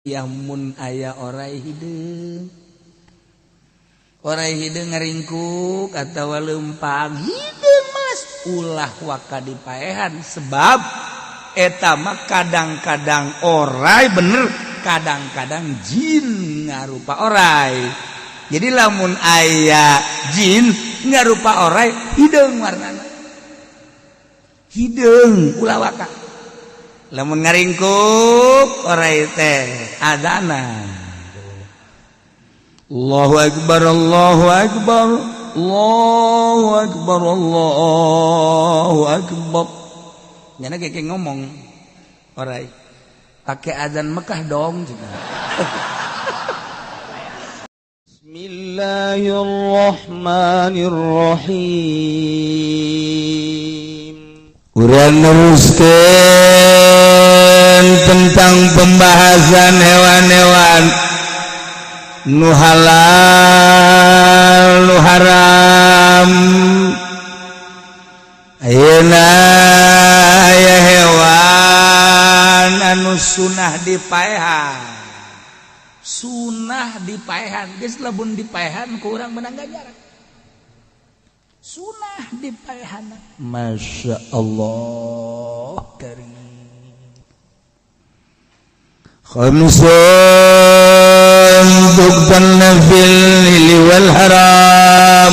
Mun aya orai hideung, orai hideung ngaringkuk atawa leumpang hideung mas, ulah waka dipaehan, sebab eta mah kadang-kadang orai bener, kadang-kadang jin ngarupa orai. Jadi lamun aya jin ngarupa orai hideung, warnana hideung, ulah waka. Lamun ngaringkuk orai teh adana, Allahu akbar, Allahu akbar, Allahu akbar, Allahu akbar. Nyana kayak ngomong orai pakai azan Mekah dong juga. Bismillahirrahmanirrahim. Urang neruskeun tentang pembahasan hewan-hewan nu halal nu haram. Ayeuna aya hewan anu sunah dipaehan, sunah dipaehan. Geus lamun dipaehan ku urang menang ganjaran. Sunah dipaehan, Masya Allah karim. Khamsun tuqtalna fil hilli wal haram.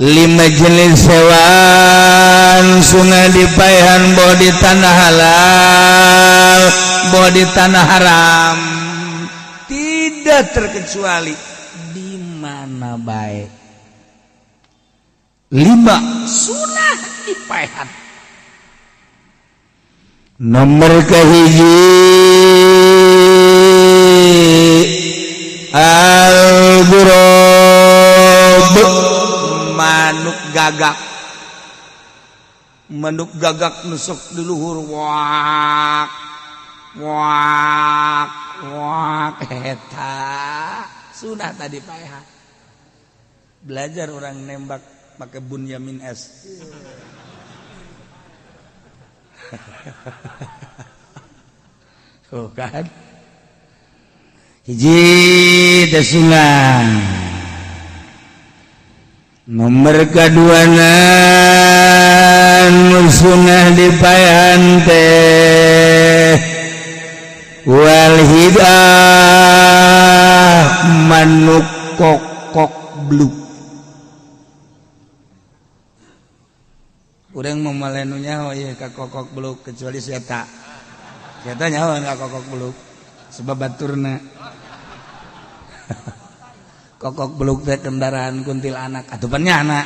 Lima jenis hewan sunah dipaehan, boh di tanah halal, boh di tanah haram, tidak terkecuali di mana baik. Lima sunah dipaehan. Nomor kahiji, al-ghurab, manuk gagak. Manuk gagak nusuk di luhur, wak wak wak, eta sunah tadi paehan. Belajar orang nembak pakai Bunyamin S. Tuh kan, hiji teh sunah. Nomor kedua, sunah dipaehan teh wal hidah, manuk kokok bluk. Urang mau malenunya, oh iya, ka kokok beluk, kecuali si eta. Si eta nyaho ka kokok beluk sebab baturna. Kokok beluk teh kendaraan kuntilanak atuh pan nyana.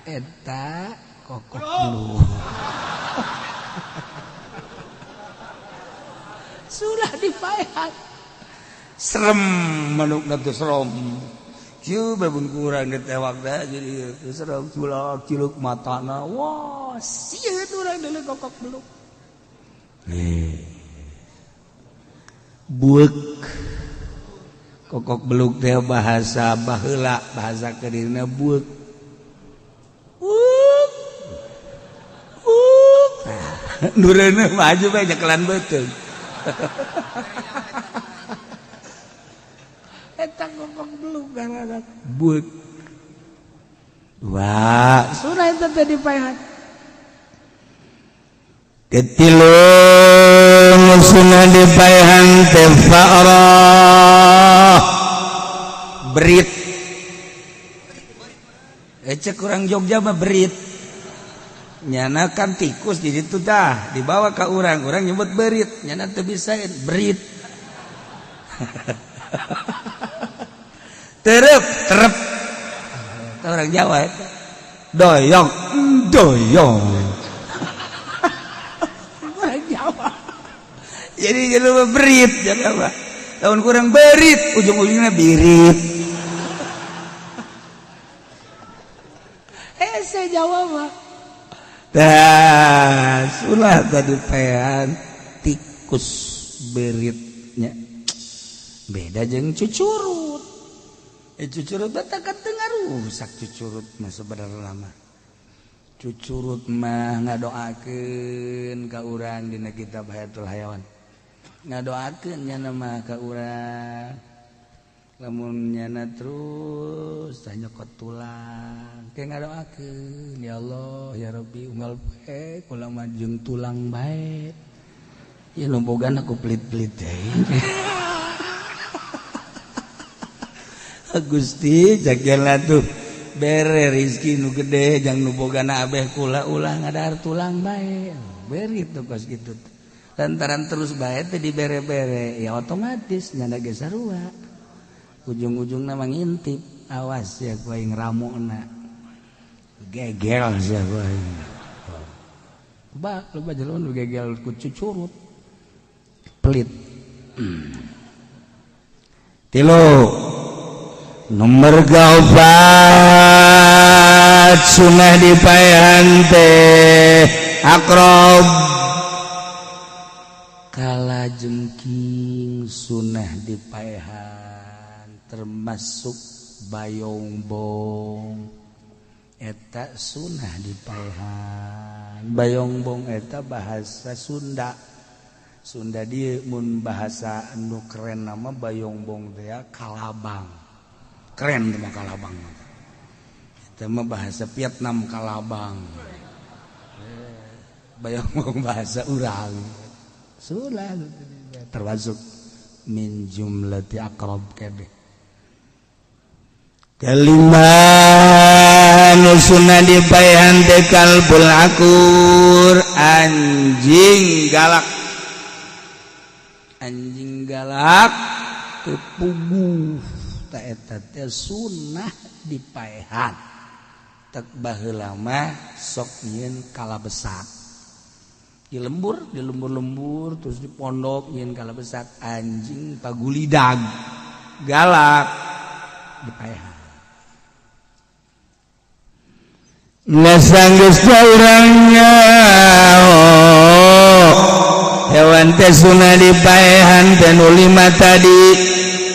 Eta kokok beluk. Sudah dipaehan. Serem manukna teh, serem. Kieu bae mun kurang ditewak teh jadi serem, culak ciluk matana. Wah, sieun urang deuleu kokok beluk. Buek kokok beluk teh bahasa baheula, bahasa kedirna buek. Uk. Uk. Nureuneuh maju bae nyekelan beuteung. Eta kokok beluk gara-gara buek. Wah, sunah eta teh dipaehan. Ketilu sunah dipaehan teh fa'rah, berit. Cek kurang Jogja mah berit. Nyana kan tikus di situ tah dibawa ke urang, urang nyebut berit, nyana teu bisa berit. Terep terep orang Jawa itu doyong doyong orang Jawa. Jadi jadi berit, jadi apa tahun kurang berit, ujung-ujungnya birit. Saya Jawa mah dah sulah tadi pean tikus beritnya beda jeung cucurut. Cucurut kan tengah rusak, cucurut mah sebenarnya lama. Cucurut mah ngadoakeun ka urang dina kitab Hayatul Hayawan. Ngadoakeun nyana mah ka urang. Lamun nyana terus tah nyokot tulang. Ke ngadoakeun, ya Allah, ya Rabbi, unggal poe kula mah jeung tulang bae. Ya nu bogana ku pelit-pelit teh. Gusti jagela tuh bere rizki nu gede jang nu bogana abeh kula ulah ngadahar tulang bae. Beri tuh kos kitu. Lantaran terus bae teh dibere-bere ya otomatis nyana ge sarua. Ujung-ujungna mah ngintip, awas ya ku aing ramona. Gegel sia ku aing. Ba loba jelema nu gegel ku cucurut. Pelit. Tilu nomor 4 sunah dipaehan teh akrob kala jengking sunah dipaehan termasuk bayongbong eta sunah dipaehan. Bayongbong eta bahasa Sunda. Sunda dieu mun bahasa nu keren nama bayongbong teh kalabang. Keren mah kalabang. Eta mah bahasa Vietnam kalabang. Bayongbong bahasa urang. Sulah termasuk min jumlati aqrab kabeh. Kelima nu sunah dipaehan teh kalbul akur, anjing galak. Anjing galak teu puguh ta eta teh sunah dipaehan. Tek baheula mah sok nyieun kalabesat. Di lembur, di lembur-lembur terus di pondok nyieun kalabesat anjing pagulidag galak dipaehan. Nasanggeus urangnya hewan teh sunah dipaehan teh nu lima tadi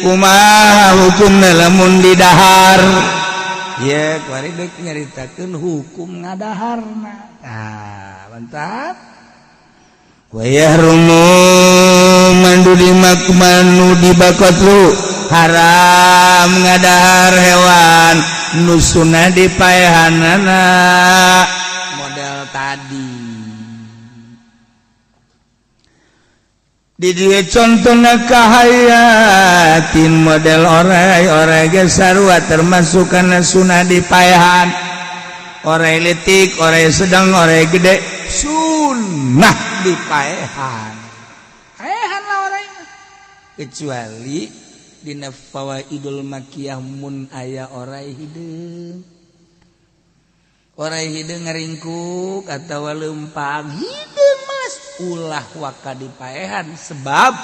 kumaha hukumna lamun didahar? Ye kuari deuk nyaritakeun hukum ngadaharna. Tah mantap. Wa yahrumu mandu dimakmanu dibakatlu haram ngadahar hewan nu sunah dipaehanana model tadi. Di dieu contona kahayatin model orai-orai ge sarua termasuk kana sunah dipaehan. Orai leutik, orai sedang, orai gede sunah dipaehan. Paehan lah orai mah. Kecuali dina Fawaidul Makiyah mun aya orai hideung. Orai hideung ngaringkuk atawa leumpang hideung mas ulah waka dipaehan sebab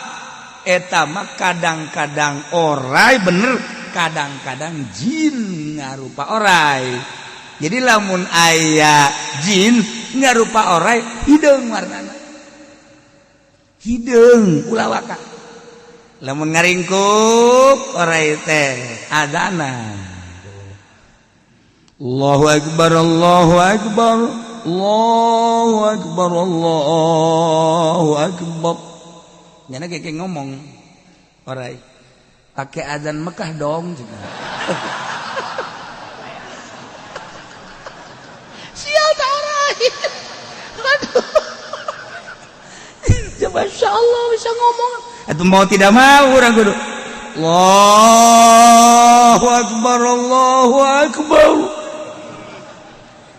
eta mah kadang-kadang orai bener, kadang-kadang jin ngarupa orai. Jadi lamun aya jin ngarupa orai hideung warnana. Hideung ulah waka. Lamun ngaringkuk orai teh adana. Allahu akbar, Allahu akbar, Allahu akbar, Allahu akbar. Nyana kayak ngomong orai pakai azan Mekah dong. Sial tak orai. Aduh. Ya Masya Allah bisa ngomong. Atau mau tidak mau orang kudu Allahu akbar, Allahu akbar.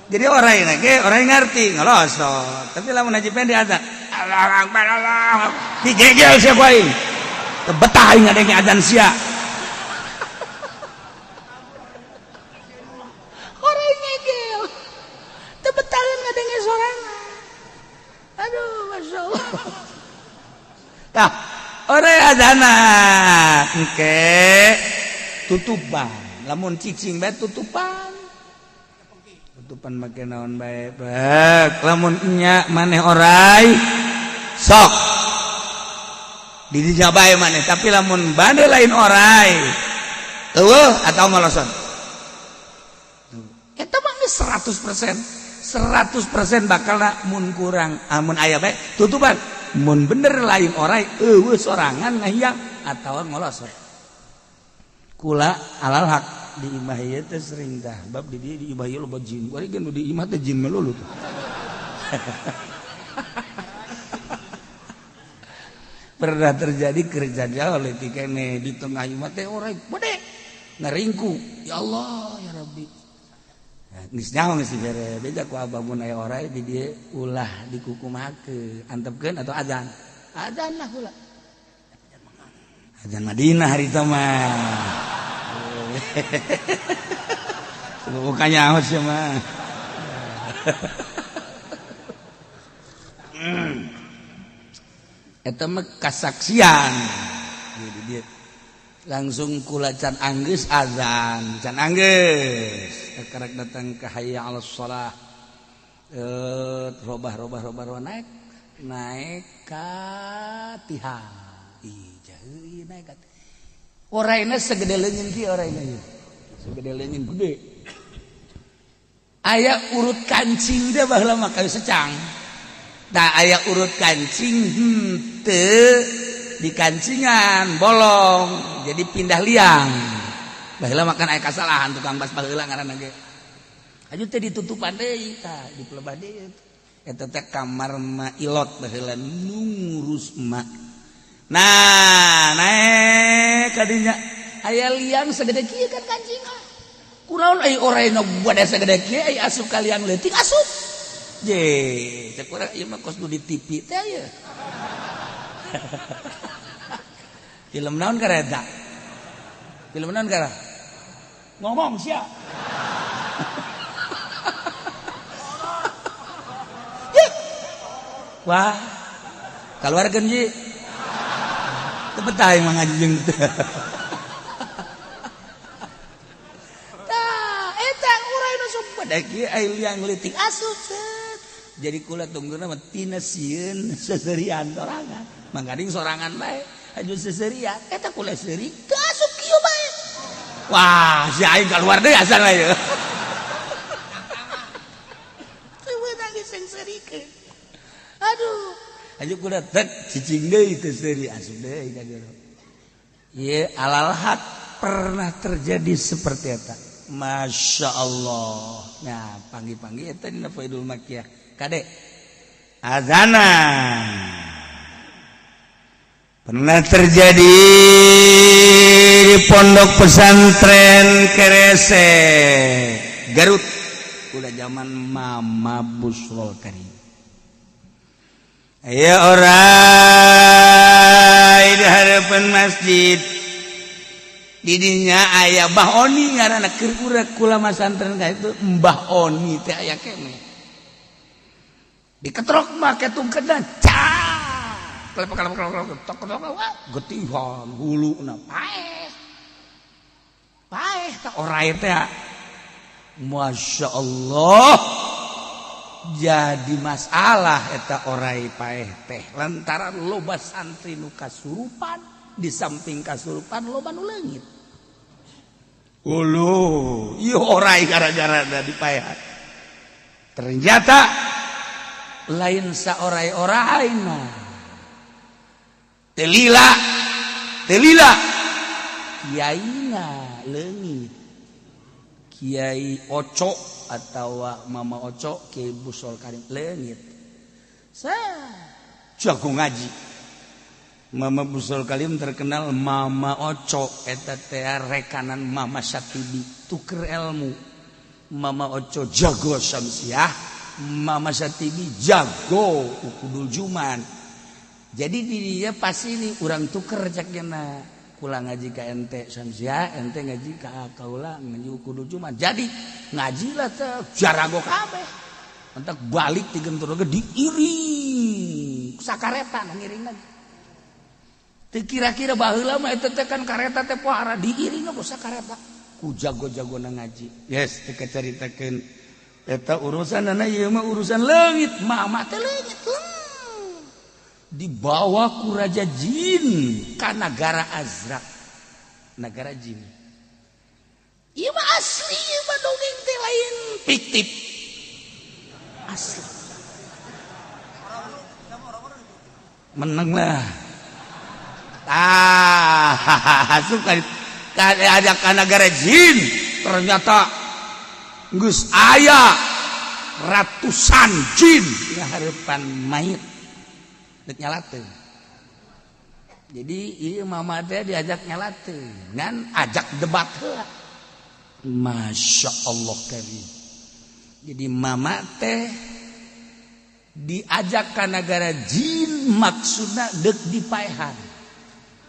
Jadi orang ini, orang yang ngerti ngelosot. Tapi lamun haji pendek ada Allahu akbar, Allah. Digegel siapa aing. Betah aing ngadenge adzan sia. Orang ngegel. Teu betah ngadenge sorangan. Aduh, Masya Allah. Tah, orang azana engke tutupan. Lamun cicing bae tutupan. Tutupan make naon bae bek. Lamun nya maneh orai sok di dinya bae maneh, tapi lamun bade lain orai eueuh atau ngoloson. Eta mah geus 100% 100% bakal mun kurang amun aya bae tutupan. Mun bener lain orai eueuh sorangan ngahiang atawa ngolosot. Kula alal hak di imah ieu teh sering tah bab di dieu di imah ieu loba jin. Bari geus di imah teh jin melulu tuh. Pernah terjadi kerja oleh tikene di tengah imah teh orai gede ngaringku. Ya Allah ya Rabbi. Geus nyaho geus dibere beja ku abah mun aya orai di dieu ulah dikukumakeun antepkeun atau azan. Azan lah ulah. Azan Madinah hari itu mah. Bukannya awas ya mah. Eta mah kasaksian. Jadi dia langsung kula can anggeus azan, can anggeus. Karek datang ke hayya 'alas shalah. Robah robah robah robah naik naik ka tihang. Ih, jauh naik ka. Oraina segede leungeun kieu oraina ieu. Segede leungeun gede. Aya urut kancing teh baheula mah kayu secang. Tah aya urut kancing henteu di kancingan bolong jadi pindah liang. Baheula mah kan aya kasalahan tukang bas baheula ngaranna ge. Aju teh ditutupan deui tah dipelebah deui. Eta teh kamar ma ilot baheula nu ngurus emak. Nah, naik kadinya aya liang segede kieu kan kancingan. Kunaon ai oraina bade segede kieu ai asup ka liang leutik asup. Je, cek urang ieu mah kos nu di TV teh ieu. Film naon kareta? Film naon kara? Ngomong sia. Wah, kaluarkeun ji. Teu betah aing mah ngaji jeung teu. Tah, eta urang nu sok bade kieu ai liang leutik asup. Jadi kula tungguna mah tina sieun seserian sorangan. Mangkading sorangan bae, aju seserian eta kula seuri teu asup kieu bae. Wah, si aing kaluar deui asal ieu. Teu meunang diseungseurikeun. Aduh, aju kula tek cicing deui teu seuri asup deui ka jero. Ieu alal hak pernah terjadi seperti eta. Masya Allah. Nah, panggi-panggi eta dina Faidul Makiyah. Kade azana pernah terjadi di pondok pesantren Kerese Garut udah zaman Mama Busrol Karim. Aya orai di harapan masjid didinya aya Mbah Oni ngaranna keur urang kula masantren ka itu Mbah Oni teh aya keneh. Diketrok mah ketungkedan cak kelepek kelepek kelepek tok tok getihan huluna paeh paeh tah orai teh. Masya Allah jadi masalah eta orai paeh teh lantaran loba santri nu kasurupan di samping kasurupan loba nu leungit. Uluh ieu orai gara-gara da dipaehan ternyata lain saorai-orai mah telila telila kiaina leungit Kiai Oco atau Mama Oco Kiai Busol Karim leungit. Saya jago ngaji. Mama Busol Karim terkenal Mama Oco eta teh rekanan Mama Satibi tuker ilmu. Mama Oco jago Syamsiah, Mama Satibi jago Ukudul Juman. Jadi di dia pas ini urang tuker cakna kula ngaji ka ente Syamsiah, ente ngaji ka kaula ngaji Ukudul Juman. Jadi ngajilah teh jarago kabeh. Entak balik digentur ge diiring sakareta ngiring lagi. Teu kira-kira baheula mah eta teh kan kareta teh pohara diiring ku sakareta. Ku jago-jagona ngaji. Yes, teu kacaritakeun eta urusanana ieu mah urusan leungit, mama teh leungit. Dibawa ku raja jin ka nagara Azraq, nagara jin. Ieu mah asli, ieu mah dongeng teh lain fiktif. Asli. Menang lah. Ah, suka diajak ka negara jin, ternyata geus aya ratusan jin ngahareupan mayit dek nyalateun. Jadi ieu mama teh diajak nyalateun, ngan ajak debat heula. Masya Allah karim. Jadi mama teh diajak ka negara jin, maksudna dek dipaehan,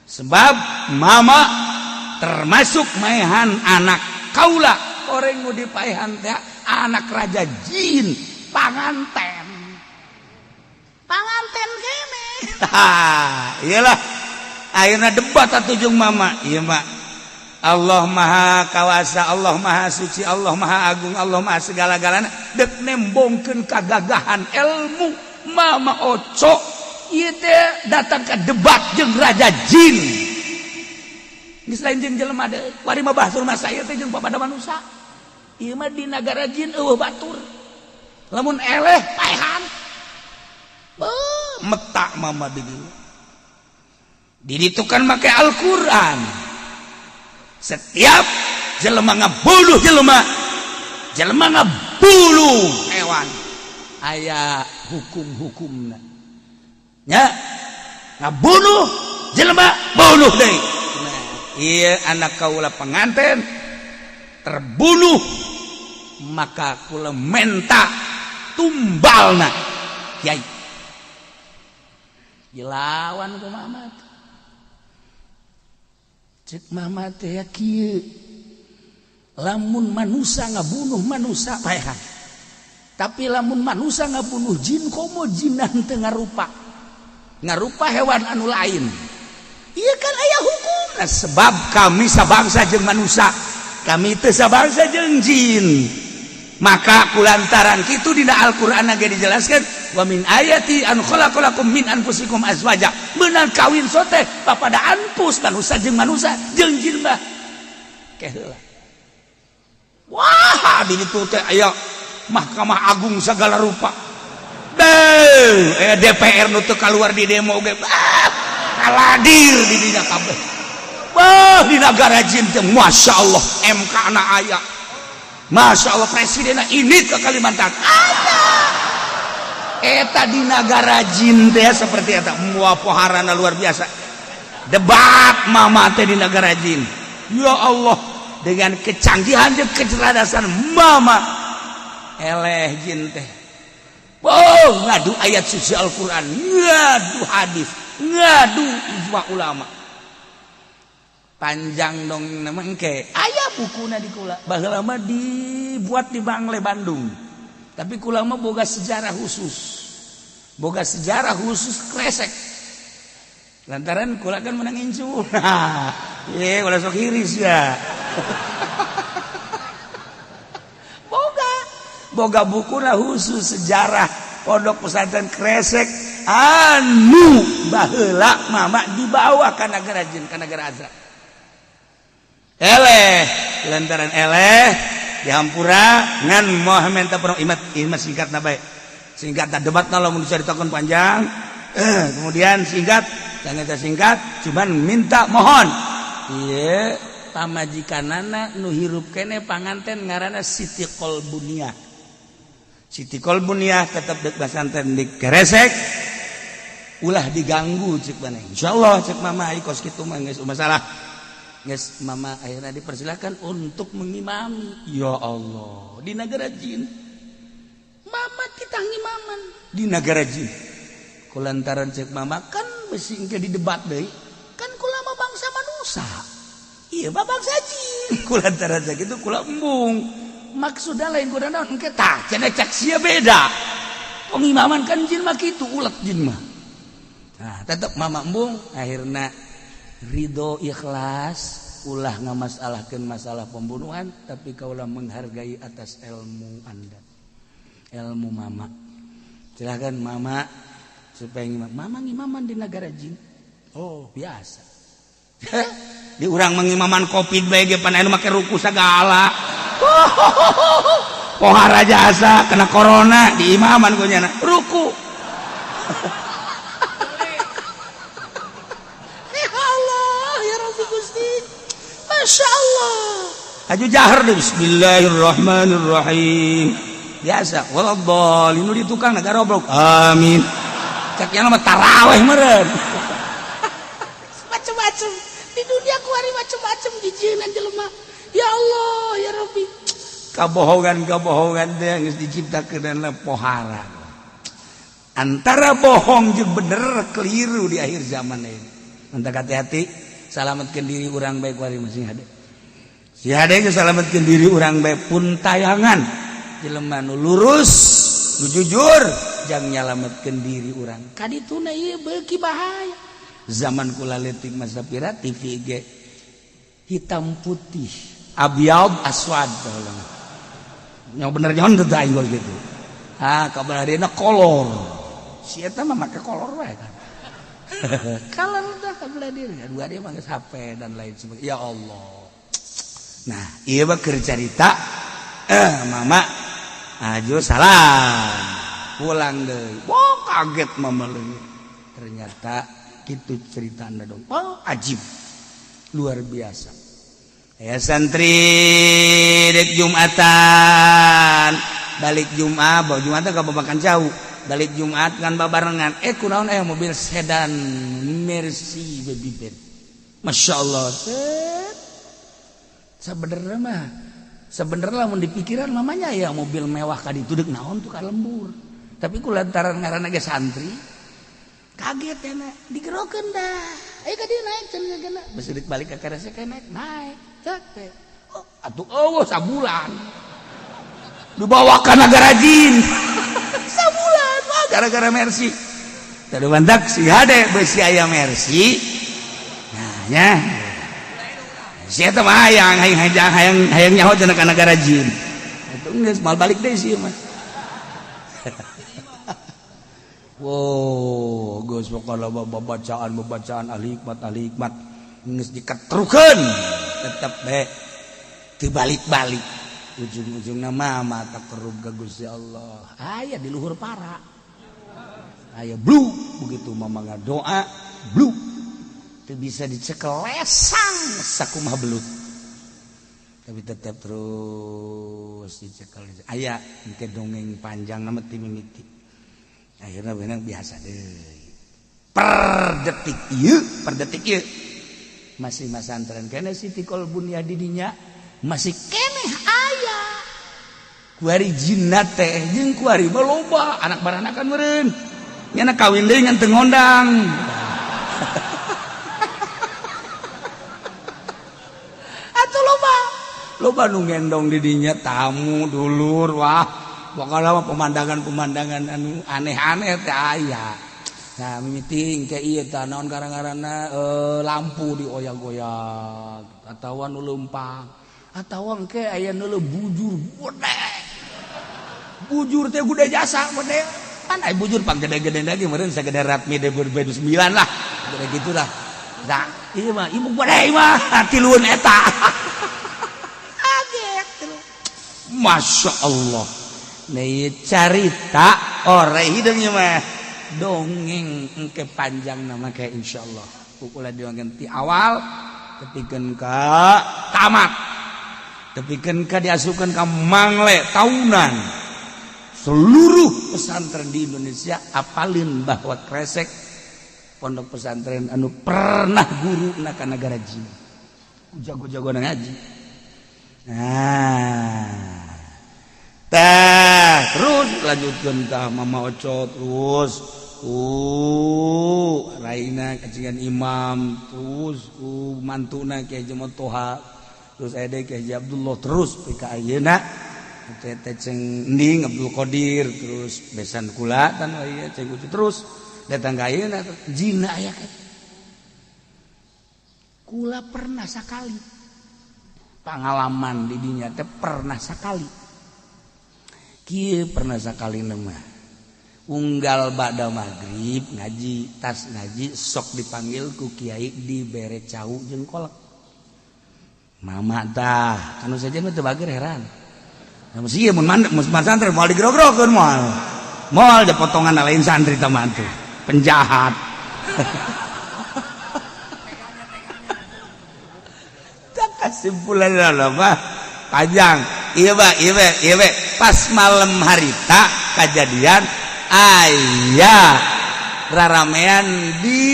sebab mama termasuk maehan anak kaula. Orang nu dipaehan teh anak raja jin, panganten, panganten kene. Iyalah, akhirnya debat atuh jeung mama. Iya, Mak, Allah Maha Kawasa, Allah Maha Suci, Allah Maha Agung, Allah Maha segala-galana. Dek nembongkeun kagagahan ilmu mama oco ieu teh datang ke debat jeung raja jin. Geus lain jeung jelema deui, wari mah batur mah saya teh jeung papada manusia. Ieu mah di nagara jin euweuh batur, lamun eleh paehan. Beuh, metak mama di dieu. Di ditu kan make Al-Qur'an. Setiap jelema ngabunuh jelema, jelema ngabunuh hewan, aya hukum-hukumna nya. Ngabunuh jelema, bunuh deui. Nah, iya, anak kaula pengantin terbunuh, maka kula menta tumbalna, kiai. Dilawan ku mama. Cek mama teh ya kieu, lamun manusia ngabunuh manusia paehan, tapi lamun manusia ngabunuh jin, komo jinan teu ngarupa, ngarupa hewan anu lain, iya kan aya hukum. Nah, sebab kami sabangsa jeung manusia, kami teu sabangsa jeung jin. Maka kulantaran kitu dina Al-Qur'an ge dijelaskan, wa min ayati an khalaqalakum min anfusikum azwaja. Beunang kawin sote papada anfus, manusia jeung manusia, jeung jin mah keheula. Wah, di ditu teh aya Mahkamah Agung segala rupa. Deh, DPR nu teu kaluar di demo ge, ah, kaladir di dinya kabeh. Wah, di negara jin teh Masya Allah, MK na aya. Masya Allah, presiden ini ke Kalimantan aya. Eta di negara jin teh seperti eta, mua poharana luar biasa. Debat mama teh di negara jin. Ya Allah, dengan kecanggihan dan kecerdasan mama, eleh jin teh. Oh, ngadu ayat suci Al-Quran, ngadu hadis, ngadu ijma ulama. Panjang dong nama engke. Aya bukuna di kula. Baheula mah dibuat di Bangle Bandung. Tapi kula mah boga sejarah khusus. Boga sejarah khusus Kresek. Lantaran kula kan menang incu. Nah, ye ulah sok hiris ya. Boga boga bukuna khusus sejarah pondok pesantren Kresek anu baheula mama dibawa ka negara jin, ka negara Azra. Eleh lantaran eleh dihampura ngan moal minta perong imat imat singkat na bae. Singkat debat na lamun dicaritakeun panjang. Kemudian singkat dan eta singkat cuman minta mohon ieu pamajikanana nu hirup kene panganten ngaranna Siti Kolbuniah. Siti Kolbuniah tetep dek basanten di Keresek, ulah diganggu cek maneh. Insyaallah cek mama, ai kos kitu mah geus masalah. Geus mama akhirnya dipersilakan untuk mengimami. Ya Allah, di negara jin mama kita ngimaman di negara jin. Kulantaran cek mama kan besi engke di debat deui kan, kula mah bangsa manusia, iya mah bangsa jin. Kulantaran cek itu kula embung, maksudnya lain kuda naon, engke tah cenah cek sia beda pengimaman kan jin mah kitu, ulet jin mah. Nah, tetep mama embung, akhirnya ridho ikhlas, ulah ngamasalahkeun masalah pembunuhan, tapi kaulah menghargai atas ilmu Anda, ilmu mama. Silakan mama supaya ngimam. Mama ngimaman di negara jin. Oh, biasa. Di urang mengimaman Covid bae ge pan anu make ruku segala. Pohara jasa kena corona di imaman ku nyana ruku. Gusti. Masya Allah. Aju jahar deh, bismillahirrahmanirrahim. Biasa, waladhdallin di tukang ngarobrok. Amin. Cek yang mah taraweh meureun. Macem-macem di dunia kuari macem-macem dijieunna jelema. Ya Allah, ya Rabbi. Kabohongan-kabohongan teh geus diciptakeun pohara. Antara bohong jeung bener keliru di akhir zaman ini. Mantap, hati-hati, salamatkeun diri urang baik kuari masing hade. Si hade geus salamatkeun diri urang baik pun tayangan jelema nu lurus, nu jujur jang nyalametkeun diri urang. Kadituna ieu beuki bahaya. Zaman kula leutik masa pira TV ge hitam putih, abyad aswad. Yang bener nyon teu aing gitu. Ah, kabar harina kolor. Si eta mah make kolor wae kan. Kolor dah kabelah diri. Dua dia mah geus HP dan lain sebagainya. Ya Allah. Nah, ieu mah keur carita mama aju salam pulang deui. Wah, kaget mama leungit. Ternyata gitu cerita anda dong. Oh, ajib. Luar biasa. Ya santri dek Jumatan, balik Jumat, bawa Jumatan ke makan jauh, balik Jumat kan babarengan, kunaon mobil sedan Mercy baby Ben, Masya Allah. Set. Sebenarnya mah, sebenarnya lamun dipikiran mamanya ya mobil mewah kaditu dek naon tuh ka lembur, tapi ku lantaran ngaranna ge santri kaget ya nak digerokeun dah, ayo ka dieu naik cenah kena besi balik ke Kresek naik naik cek teh. Oh, atuh eueuh sabulan dibawa ka negara jin sabulan. Wah, gara-gara Mercy tadi mantak si hade besi aya Mercy. Nah nya si eta mah hayang hayang hayang hayang hayang nyaho cenah ka negara jin. Atuh geus mal balik deui sih mah. Wow, geus pokona babacaan babacaan ahli hikmat, ahli hikmat geus diketrukeun tetep bae teu balik-balik, ujung-ujungna mah takarrub ka Gusti Allah. Aya di luhur para aya blu begitu mama ngadoa blu teu bisa dicekel lesang sakumaha belut, tapi tetap terus dicekel. Aya engke dongeng panjang nama ti mimiti akhirnya benar biasa deh. Per detik ieu, per detik ieu masih masantren keneh Siti Kolbun ya, didinya masih keneh aya kuari jinna teh jeung kuari mah loba anak baranakan meureun nya kawin deui ngan teu ngondang. Atuh loba loba nu ngendong didinya tamu dulur. Wah, pokoknya mah pemandangan-pemandangan anu aneh-aneh teh aya. Nah, mimiti ke ieu tah naon gara-garana lampu dioyak-oyak atawa nu leumpang atawa engke aya nu bujur gede, bujur teh gede jasa gede kan aya bujur pang gede-gede lagi meureun sagede Ratmi 2009 lah, gede gitulah. Nah, ieu mah ieu gede mah tiluan eta kaget. Masya Allah. Nih carita ore hidungnya mah dongeng engke panjang nama kayak insyaallah pukulan diwangan ti awal tepikeun ka tamat, tepikeun ka diasupkeun ka mangle tahunan seluruh pesantren di Indonesia apalin bahwa Kresek pondok pesantren anu pernah guru ka negara jin jago-jago ngaji. Nah teh terus lanjutkan tah Mama Oco terus ku Raina kacingan imam terus ku mantuna Kiai Haji Toha, terus aya Kiai Haji Abdullah, terus PK ayeuna teh teh ceng Ending Abdul Qadir, terus besan kula tan ieu ceng Ucu, terus datang ka ayeuna jina aya kula pernah sakali pengalaman di dinya teh, pernah sakali kieu, pernah sakali mah unggal ba'da maghrib ngaji, tas ngaji sok dipanggil ku kiai, dibere cau jeung kolak. Mama tah anu saja mah teu bager, heran. Nah, mesti ieu mun mun santri moal digrog-grogeun, moal moal da potongan lain santri tah mah tuh penjahat. Kesimpulan mah panjang. Iya Pak, iya Pak, iya Pak. Pas malam harita kejadian aya raramean di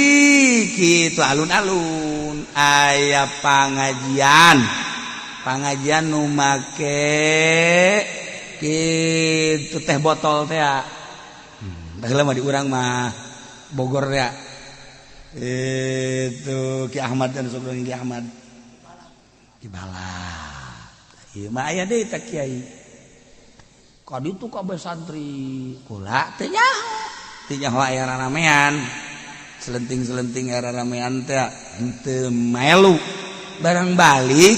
kitu alun-alun, aya pangajian. Pangajian nu make kitu teh botol teh. Baheula mah di urang mah Bogor ya. Itu Ki Ahmad dan sok Ki Ahmad. Ki Balap. Ieu mah aya deui teh kiai. Ka ditu kabeh santri. Kula teh nyaho. Teu nyaho aya raramean. Selenting-selenting aya raramean teh henteu melu. Barang balik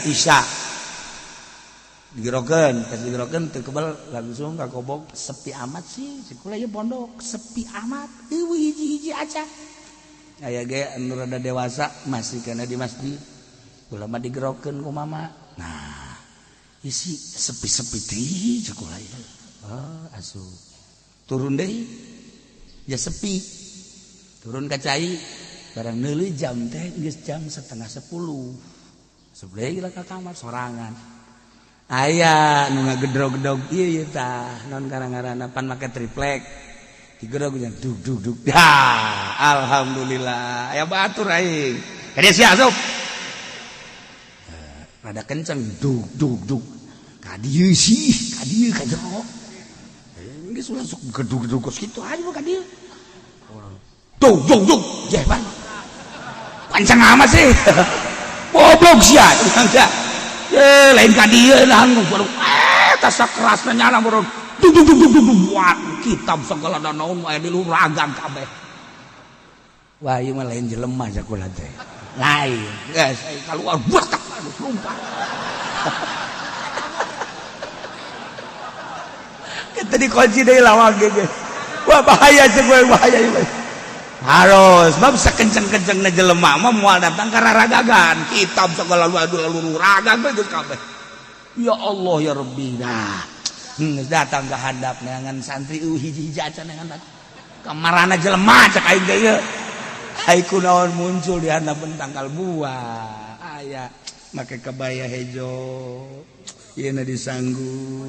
Isya. Digerokeun, pas digerokeun teu kebal langsung ka kobok sepi amat sih. Si kula ieu pondok sepi amat. Eueuh hiji-hiji aja. Aya ge anu rada dewasa masih kana di masjid. Kula mah digerokeun ku mama. Nah, isi sepi-sepi deui cek kula ieu. Oh, asup. Turun deui. Ya sepi. Turun ka cai barang neuleuh jam teh geus jam 9:30. Asup deui lah ka kamar sorangan. Aya nu ngagedrog-gedrog ieu ieu tah naon karang-ngaranna pan make triplek. Digedrog dug dug dug. Ya, alhamdulillah. Aya batur aing. Ka dieu sia asup. Rada kenceng dug dug dug. Ka dieu sih, ka dieu ka jero. Geus ulah sok gedug-gedug kos kitu aja ka dieu. Dug dug dug. Jeh pan. Pancang amat sih. Goblok sia. Ye lain ka dieu nahan baru tas kerasna nyala baru dug dug dug dug dug buat kitab segala naon aya di luhur ragang kabeh. Wah ieu mah lain jelema sakula teh. Lain. Geus keluar buat lompat. Kita dikunci deui lawang ge. Wah bahaya cek gue bahaya ieu. Harus bab sakenceng-kencengna jelema mah moal datang ka raragagan. Kitab segala luhur ragang geus kabeh. Ya Allah ya Rabbi. Nah, geus datang ka handap neangan santri hiji-hiji acan neangan kamarana jelema cek aing teh ieu. Ai kunaon muncul di handapeun tangkal buah. Aya make kebaya hejo. Ieu na disanggu.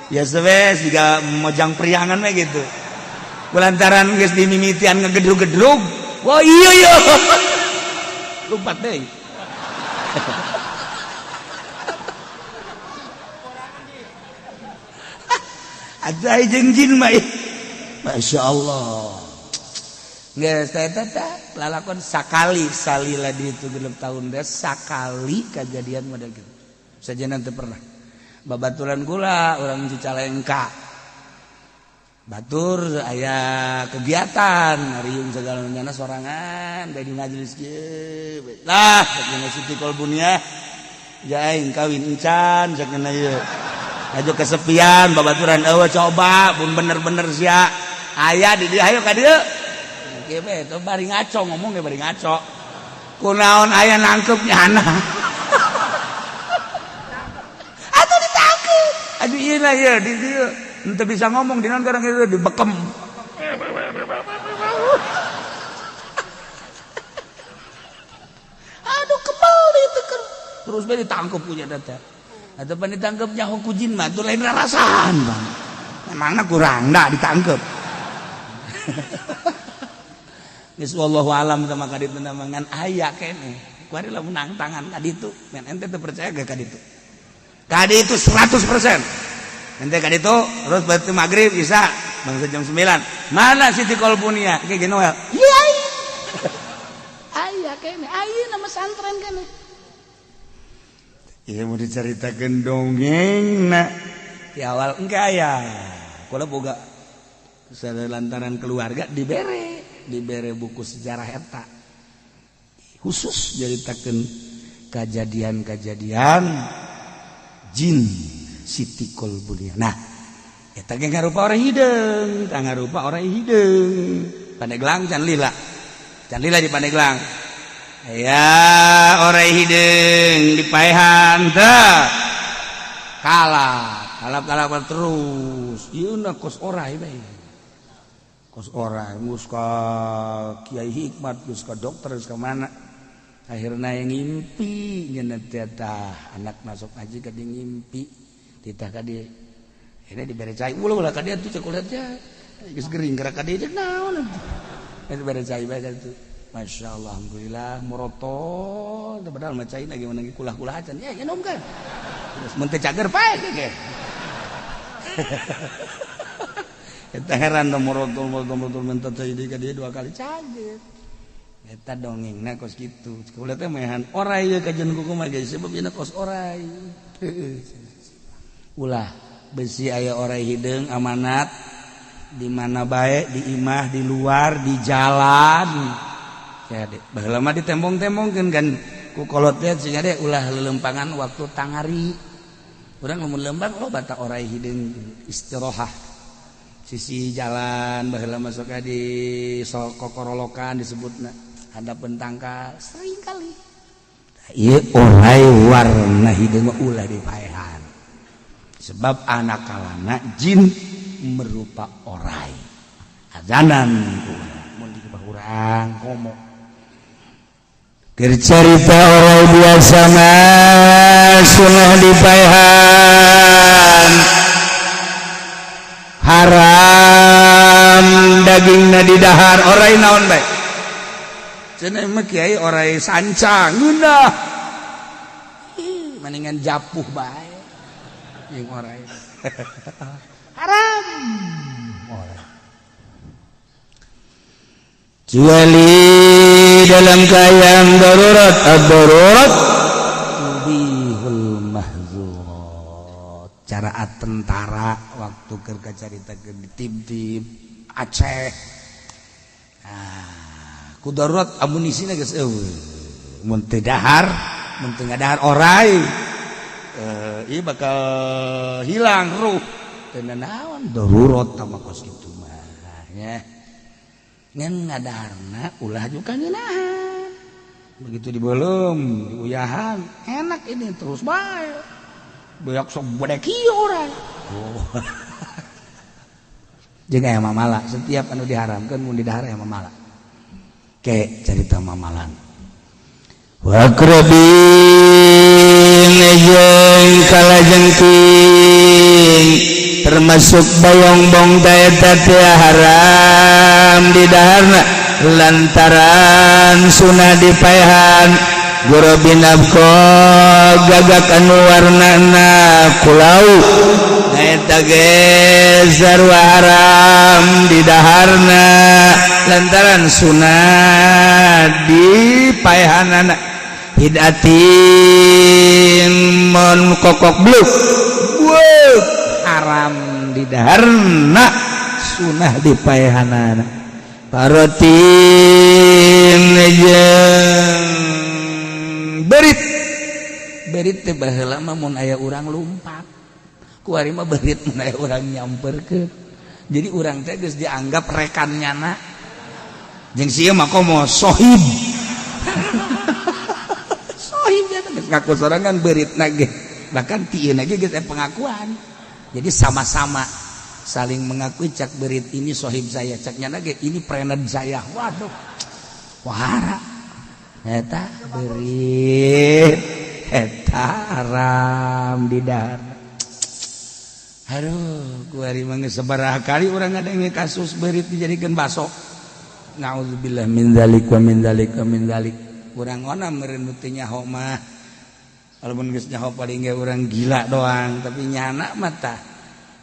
Ya sebes juga mojang priangan we gitu. Kulantaran geus dimimitian ngegedrug-gedrug. Wah iya iya. Lompat deui. Ada jeung jin mah. Masya Allah. Geus teh teh lalakon sakali salila di itu 6 tahun deh sakali kejadian model gitu. Saja nanti pernah. Babaturan gula orang Cicalengka. Batur aya kegiatan riung segala nyana sorangan dari majelis kieu. Lah sakeuna Siti Kolbunia ja aing kawin encan sakeuna ieu. Ajo kesepian babaturan eueuh coba pun bener-bener sia. Aya di dieu hayo ka dieu. Kieu we teh bari ngaco ngomong ge bari ngaco. Kunaon aya nangkep nyana. Atuh ditangkep. Aduh ieu lah ieu di dieu. Ente bisa ngomong di non karena itu dibekem. Aduh kebal itu kan. Terus be ditangkep punya data. Atau pan ditangkep nyaho ku jin mah tuh lain rarasaan bang. Memangna kurang dah ditangkep. Geus wallahu alam sama ka ditu ngan aya keneh. Kuari lamun nang tangan ka ditu, men ente teu percaya ge ka ditu. Ka ditu 100%. Ente ka ditu terus berarti maghrib bisa bangsa jam 9. Mana Siti Kolbunia? Kayak gini Noel. Iya. Aya kene, aya nama santren kene. Iya mau diceritakan dongeng nak di awal enggak aya. Kula boga lantaran keluarga dibere buku sejarah eta. Khusus nyaritakeun kejadian-kejadian jin Siti Kolbunia. Nah, eta ge ngarupa orang hideung, tah ngarupa orang hideung. Pandeglang can lila. Can lila di Pandeglang. Ya, orang hideung dipaehan teh. Kalap, kalap-kalap terus. Ieu na kos orai bae. Kos orai geus ka Kiai Hikmat, geus ka dokter, geus ka mana. Akhirna yang ngimpi nyeunah teh, anak masuk ngaji ka dieu, ngimpi titah ka dieu. Ini dibere cai, ulah ulah ka dieu tuh, cek ulah teh geus gering gerak ka dieu naon eta, bere cai bae tuh. Masya Allah, alhamdulillah moroto, padahal mah cai lagi menangi kulah-kulah acan ya minum kan. Terus mun teu cager, pae ge. Eta heran da, moroto moroto moroto, minta cai deui ka dieu dua kali, cager. Eta dongengna kos kitu. Kula teh mehan orai ye kajian kuku mah geus, sebab ieu kos orai. Ulah besi aya orai hideung, amanat di mana bae, di imah, di luar, di jalan. Ya dek, baheula mah ditembong-tembongkeun kan ku kolot teh, sehingga deh ulah lelempangan waktu tangari. Urang lamun lembang, oh, batak orai hideung, istirohah sisi jalan. Baheula masuk di kokorolokan disebutna, hadapan tangkal sering kali. Ieu orai warna hideung mah ulah dipaehan, sebab anak kalana jin merupa orai azanan ku mun di urang komo. Keur carita orai biasa mah sunah dipaehan, haram dagingna didahar. Orai naon bae cenah mah kiai, orai sancang ngeunah. Ih, mendingan japuh bae jeung orai haram orai. Kecuali dalam keadaan darurat, ad-darurat tubihul mahzurat. Cara tentara waktu keur carita ke di tim-tim Aceh, ah, ku darurat amunisina geus eueuh, mun teu dahar, mun teu ngadahar orai, eh, ieu bakal hilang ruh. Teu naon, darurat tah mah kos kitu mah nya. Ngan ngadaharna ulah juga ngeunahan. Begitu dibelum diuyahan, enak ini terus bae beak sok bedek kieu urang. Oh, jeung aya mamala, setiap anu diharamkeun mun didahar aya mamala. Ke carita mamalan. Wa aqrabin jeung kalajengking, termasuk bayongbong eta teh haram didaharna lantaran sunah dipaehan. Gurobin abko, gagak anu warnana kulau, eta ge sarua haram didaharna lantaran sunah dipaehanana. Hidatin, mun kokok bluk Wuh, haram didaharna, sunah dipaehanana. Parotin jeung berit. Berit teh baheula mah mun aya urang lumpat, kuari mah berit mun aya urang nyamperkeun. Jadi urang teh geus dianggap rekan nyana, jeung sieun mah komo sohib sohib ya, geus ngaku sorangan beritna ge. Bahkan tieuna ge geus aya pengakuan, jadi sama-sama saling mengakui. Cak berit, "Ini sohib saya," cak nyana ge, "Ini friend saya." Waduh, wahara eta berit, eta haram di dahar. Aduh, kuari mah geus sabaraha kali urang ngadenge kasus berit dijadikeun baso. Naudzubillah min dzalik wa min dzalik wa min dzalik. Urang ona meureun nu teu nyaho mah. Walaupun geus nyaho, paling ge urang gila doang, tapi nyana mah tah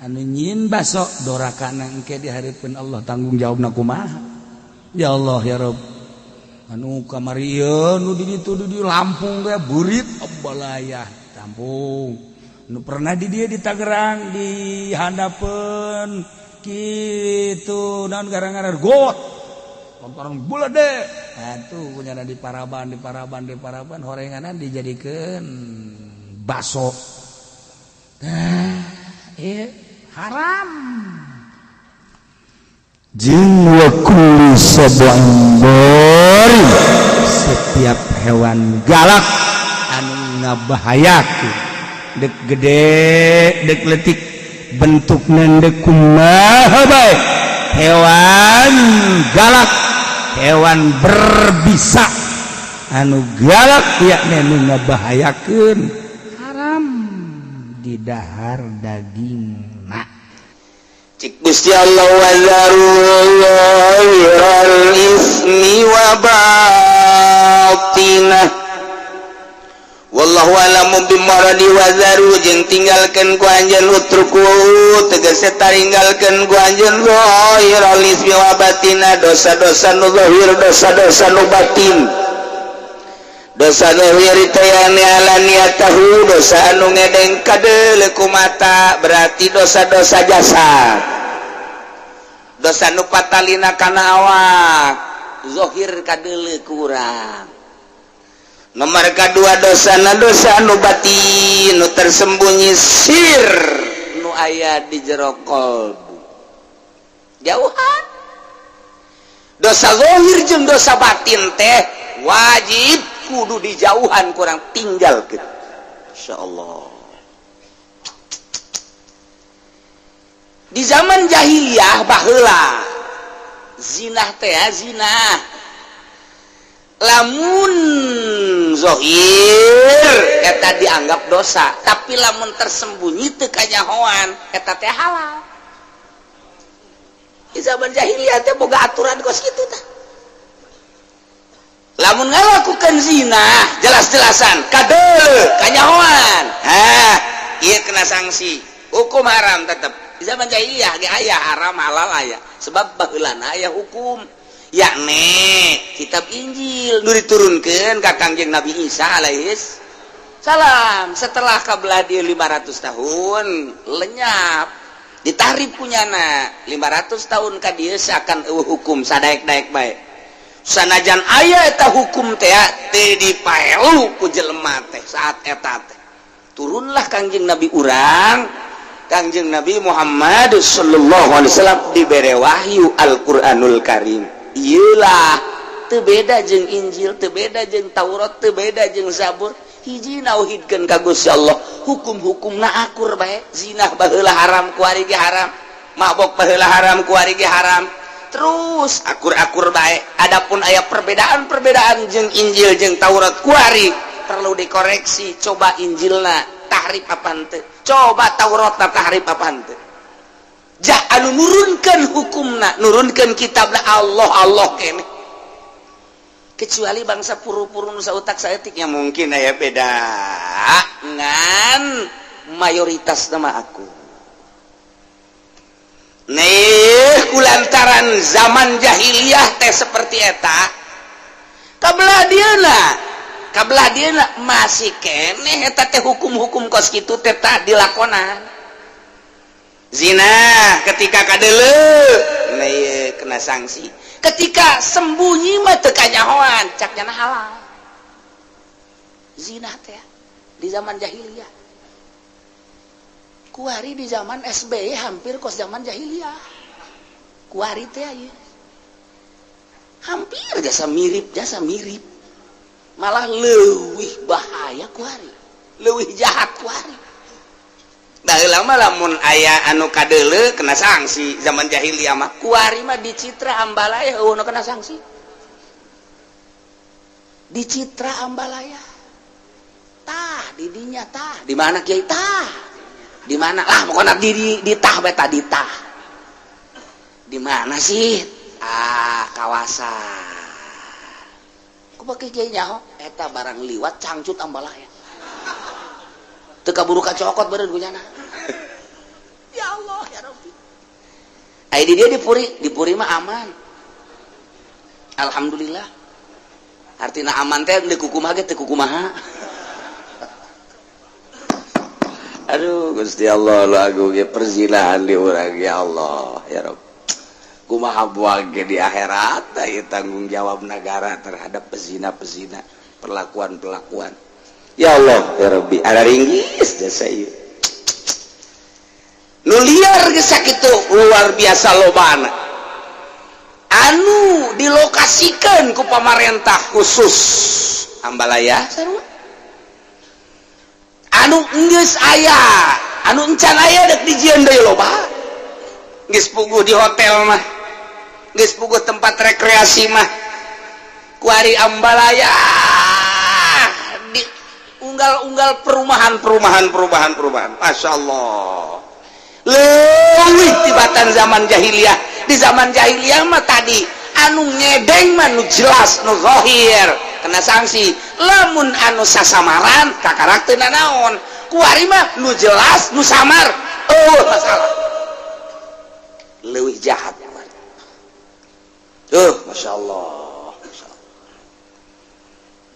anu nyieun baso dorakana engke di hareupeun Allah tanggung jawabna kumaha. Ya Allah, ya Rabb. Anu kamari ieu nu di ditu, di Lampung ge beurit balaya tampung. Nu pernah di dia di Tangerang, di handapeun kitu naon, gara-gara got lantaran bulat deh. Atuh punya di Paraban, di Paraban, di Paraban, horenganan dijadikeun baso. Nah, haram. Jeung wa kulli sab'in bari, setiap hewan galak anu ngabahayakeun, dek gede dek letik, bentukna dek kumaha bae, hewan galak, hewan berbisa. Anu galak yakni nu ngabahayakeun, haram didahar dagingna. Cik Gusti Allah, وذروا ظاهر الإثم وباطنه والله أعلم بمراده. وذروا jeung tinggalkeun ku anjeun, اتركوا tegese taringgalkeun ku anjeun, ظاهر الإثم وباطنه dosa-dosa nu zahir, dosa-dosa nu batin. Dosa zahir teh علانيته dosa anu ngedeng kadeuleu ku mata, berarti dosa-dosa jasad. Dosa nu patalina kana awak, zahir kadeuleu ku urang. Nomor kedua, dosa na dosa nu batin, nu tersembunyi, sir, nu aya di jero kolbu. Jauhan dosa zahir jeung dosa batin teh wajib kudu dijauhan, kurang tinggal gitu. Insyaallah di zaman jahiliyah baheula, zinah teh zina lamun zohir eta dianggap dosa, tapi lamun tersembunyi teu kanyahoan, eta teh halal. Di zaman jahiliyah teh boga aturan kos kitu tah. Lamun ngalakukan zina jelas-jelasan kadeuleu kanyahoan, hah, ieu kena sanksi hukum haram tetep. Di zaman jahiliyah ge aya haram halal aya, sebab baheulana aya hukum, yakni kitab Injil nu diturunkeun ka Kangjeng Nabi Isa alaihis salam. Setelah kabelah dia 500 tahun lenyap, ditahrif punyana 500 tahun ka dieu, seakan euweuh hukum, sadaek-daek bae. Sanajan aya eta hukum teh, teu dipaelu ku jelema teh. Saat eta teh turunlah Kangjeng Nabi urang, Kangjeng Nabi Muhammad sallallahu alaihi wasallam, dibere wahyu Al-Qur'anul Karim. Iyalah, teu beda jeung Injil, teu beda jeung Taurat, teu beda jeung Zabur, hiji, nauhidkeun ka Gusti Allah. Hukum-hukumna akur bae. Zina baheula haram, kuari ge haram. Mabok baheula haram, kuari ge haram. Terus akur-akur bae. Adapun aya perbedaan-perbedaan jeung Injil jeung Taurat kuari, perlu dikoreksi. Coba Injilna tahrif apa henteu, coba Tauratna tahrif apa henteu. Jah anu nurunkan hukumna, nurunkan kitabna, Allah Allah kene. Kecuali bangsa puru-puru nu sautak saeutik ya mungkin aya beda, ngan mayoritas nama aku nih. Kulantaran zaman jahiliyah teh seperti eta, kabelah dieuna, kabelah dieuna masih keneh eta teh hukum-hukum kos kitu teh tah dilakonan. Zina ketika kadeuleu, nah ieu kena sanksi. Ketika sembunyi mah teu kanyahoan, cak nyana halal zina teh di zaman jahiliyah. Kuari di zaman SBY hampir kos zaman jahiliyah kuari teh ieu, hampir jasa mirip, jasa mirip, malah leuwih bahaya kuari, leuwih jahat kuari. Baheula mah lamun aya anu kadeuleu kena sanksi zaman jahiliyah mah. Kuari mah di Citra Ambalaya euweuh nu kena sanksi. Di Citra Ambalaya tah di dinya tah di mana, kiai, tah di mana lah pokoknya, di tah beta di tah di mana sih, ah, kawasan ku pakai kiai nyaho eta barang liwat cangcut Ambalaya teu kaburu kacokot beureun ku nyana. Ya Allah ya Rabbi. Ai di dia di Puri, di Puri mah aman, alhamdulillah. Artinya aman teh di kukumaha ge teu kukumaha. Aduh Gusti Allah, lu agung ge perzinahan di urang. Ya Allah ya Rabb, kumaha buang ge di akhirat ieu tanggung jawab negara terhadap pezina-pezina, perlakuan-perlakuan. Ya Allah ya Rabbi, ada ringgis jasa ieu nu liar geus sakitu luar biasa lobana anu dilokasikan ku pamarentah khusus Ambalaya sarua anu geus aya, anu encan aya dek dijieun deui loba. Geus puguh di hotel mah, geus puguh tempat rekreasi mah. Kuari Ambalaya unggal-unggal perumahan, perumahan, perumahan, perumahan. Masya Allah, leuwih tibatan zaman jahiliyah. Di zaman jahiliyah mah tadi anu ngedeng mah nu jelas, nu zahir, kena sanksi. Lamun anu sasamaran, kakarak teu nanaon. Kuari mah nu jelas, nu samar, oh, masalah. Leuwih jahat. Tuh, Masya Allah, Masya Allah.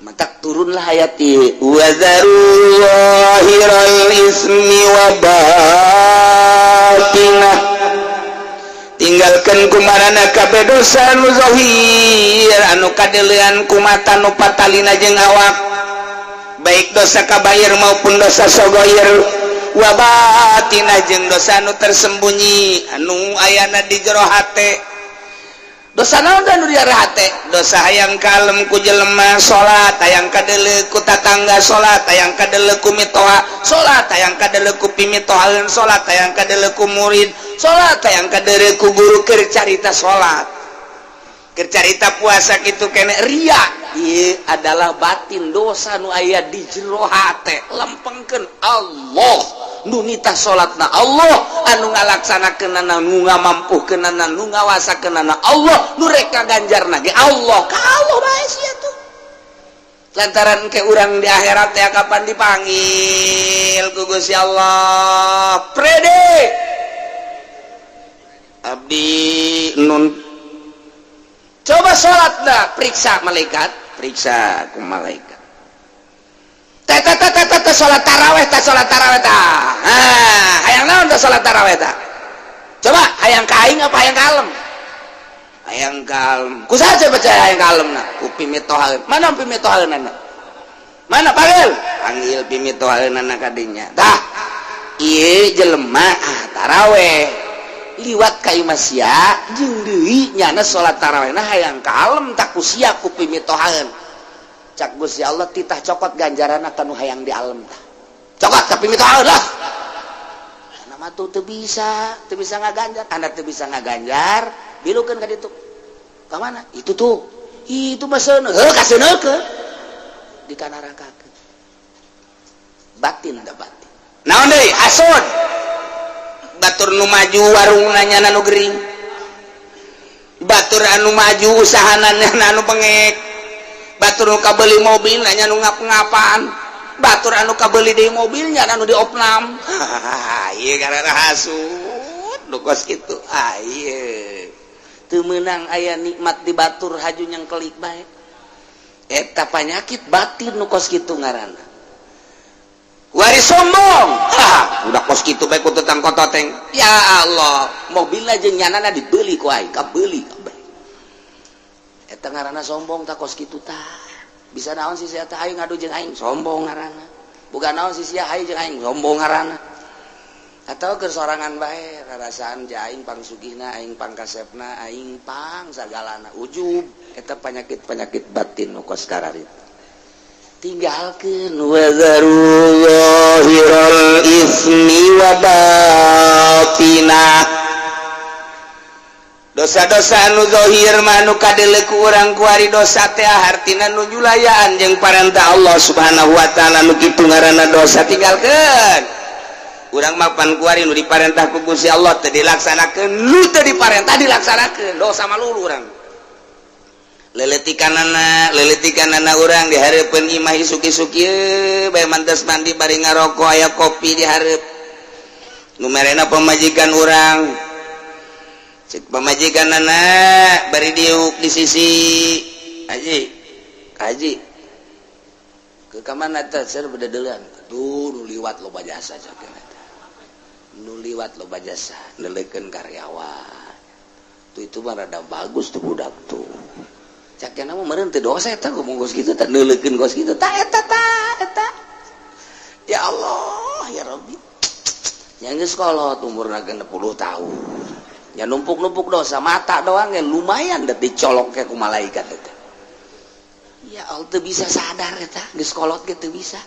Matak turunlah ayat ieu, وذروا ظاهر الإثم وباطنه, tinggalkan kumarana kabeh dosa nu zahir, anu kadeulean ku mata, nu patalina jeung awak, baik dosa kabair maupun dosa sogoir, وباطنه, jeung dosa anu tersembunyi, anu ayana di jero hate. Dosa naon nu di hate? Dosa hayang kalem ku jelema salat, hayang kadeuleu ku tatangga salat, hayang kadeuleu ku mitoha salat, hayang kadeuleu ku pimitohaeun salat, hayang kadeuleu ku murid salat, hayang kadeuleu ku guru keur carita salat, keur carita puasa, kitu kene ria. Ieu adalah batin, dosa nu aya di jero hate. Lempengkeun, Allah nu nitah salatna, Allah anu ngalaksanakeunana, nu ngamampuhkeunana, nu ngawasakeunana, Allah nu rek ngaganjarna ge Allah. Ka Allah bae sia tuh, lantaran ke urang di akhirat ya kapan dipanggil ku Gusti Allah, "Prede abdi nun, coba salat dah." Periksa malaikat, periksa ku malaikat. "Teh, salat taraweh teh, salat taraweh tah. Ah, hayang naon teh salat taraweh tah? Coba, hayang ka aing apa hayang kalem?" "Hayang kalem." "Ku saha percaya hayang kalem?" "Nah, ku pimitohaeun." "Mana pimitohaeunana? Mana? Panggil, panggil pimitohaeunana kadinya." "Tah, ieu jelema, ah, taraweh liwat ka imah sia jeung deui nyana salat tarawehna hayang kalem, tak ku sia, ku pimitohaeun." Cak Gusti Allah, "Titah cokot ganjaran nu hayang di alam tah, cokot ka pimitohaeun lah." Nama tuh teu bisa, teu bisa ngaganjar. Anda teu bisa ngaganjar, bilukeun ka ditu. Ka mana itu tuh? Itu mah seuneu, heuh, kaseuneukeun di kanarakakeun. Batin da batin. Naon deui? Hasud. Batur nu maju warung, nanya nu gering. Batur anu maju usahana, anu bengek. Batur nu kabeli mobil, nanya nu ngap-ngapan. Batur anu kabeli deui mobilnya, anu diopnam. Ieu karena hasud nu kos kitu. Ah, ieu teu meunang aya nikmat di batur, haju yang kelik bae. Eta panyakit batin nu kos kitu ngaranna. Wari sombong. Ha, udah kos kitu bae ku tetang kototeng. Ya Allah, mobilna jeung nyanana dibeli ku aing, kabeli kabeh. Eta ngaranna sombong tah kos kitu tah. Bisa naon sih sia teh, aing ngadu jeung aing, sombong ngaranna. Bukan naon sih sia, hayu jeung aing, sombong ngaranna. Atau keur sorangan bae, rarasaan ja aing pangsugihna, aing pangkasepna, aing pang sagalana, ujub. Eta penyakit-penyakit batin nu kos kararitu. Tinggalkeun. وذروا ظاهر الإثم وباطنه. Dosa-dosa anu zahir mah anu kadeuleu ku urang kuari. Dosa teh hartina nu nyulayaan jeung parentah Allah Subhanahu wa taala, nu kitu ngaranna dosa. Tinggalkeun. Urang mah pan kuari nu diparentah ku Gusti Allah teu dilaksanakeun, nu teu diparentah dilaksanakeun, dosa malulu urang. Leletikanana, leletikanana urang di hareupeun imah, isuk-isuk ieu bae mantas mandi bari ngarokok, aya kopi di hareup, nu merena pamajikan urang. Cek pamajikanana bari diuk di sisi, "Haji, haji, ke kamana teh?" "Ser bededeulan tuh, nu liwat loba jasa." Cek eta, "Nu liwat loba jasa, neuleukeun karyawan tuh. Itu mah rada bagus tuh budak tuh." Cak mah meureun teu dosa eta ngomong kos kitu teh, neuleukeun kos kitu tah eta tah eta. Ya Allah, ya Rabbi, yang geus kolot umurna 60 tahun ya, numpuk-numpuk dosa. Mata doang ya lumayan deh dicolok kayak ku malaikat eta. Ya Allah, teu bisa sadar eta, geus kolot ge teu bisa.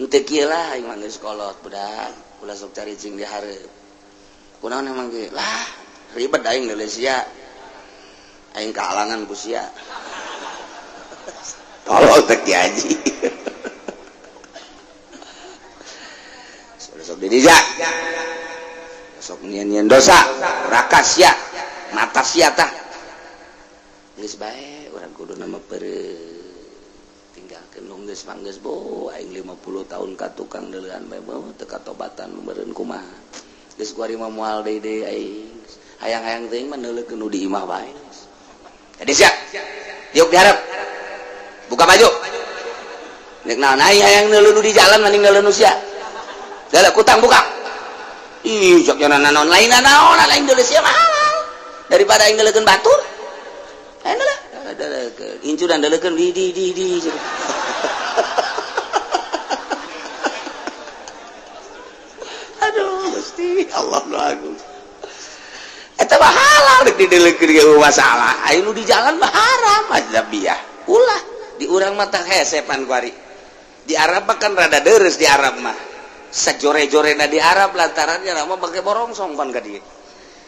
Henteu kieu lah, aing mah geus kolot, budak ulah sok caricing di hareup. Kunaon emang ge lah, ribet aing deuleu sia, aing kahalangan ku sia. Tolol teh Ki Haji. Sok didija, sok nyian-nyian dosa rakas ya mata sia tah. Geus bae urang kudu nama pere tinggalkeun nu geus mah geus. Bo aing 50 tahun ka tukang deuleuan bae, bo teu katobatan meureun. Kumaha geus kuari mah, moal deui deui. Aing hayang-hayang teuing mah neuleukeun nu di imah bae. Jadi siap diuk diharap, buka baju. Nek naon aing hayang neuleuh nu di jalan mending neuleuh nu sia. Dalah kutang buka. Ih, cok jangan naon lain naon lain deuleuh sia mah halal daripada aing neuleukeun batur. Aing lah deleukeun incuran, deleukeun di di di. Aduh Gusti Allah nu agung, eta mah halal dek dideleukeun ge masalah. Aing nu di jalan mah haram ajnabiyah. Ulah di urang mah tah hese pan kuari. Di Arab mah kan rada deres. Di Arab mah sajore-jorena di Arab lantarannya mah make borongsong pan ka dieu.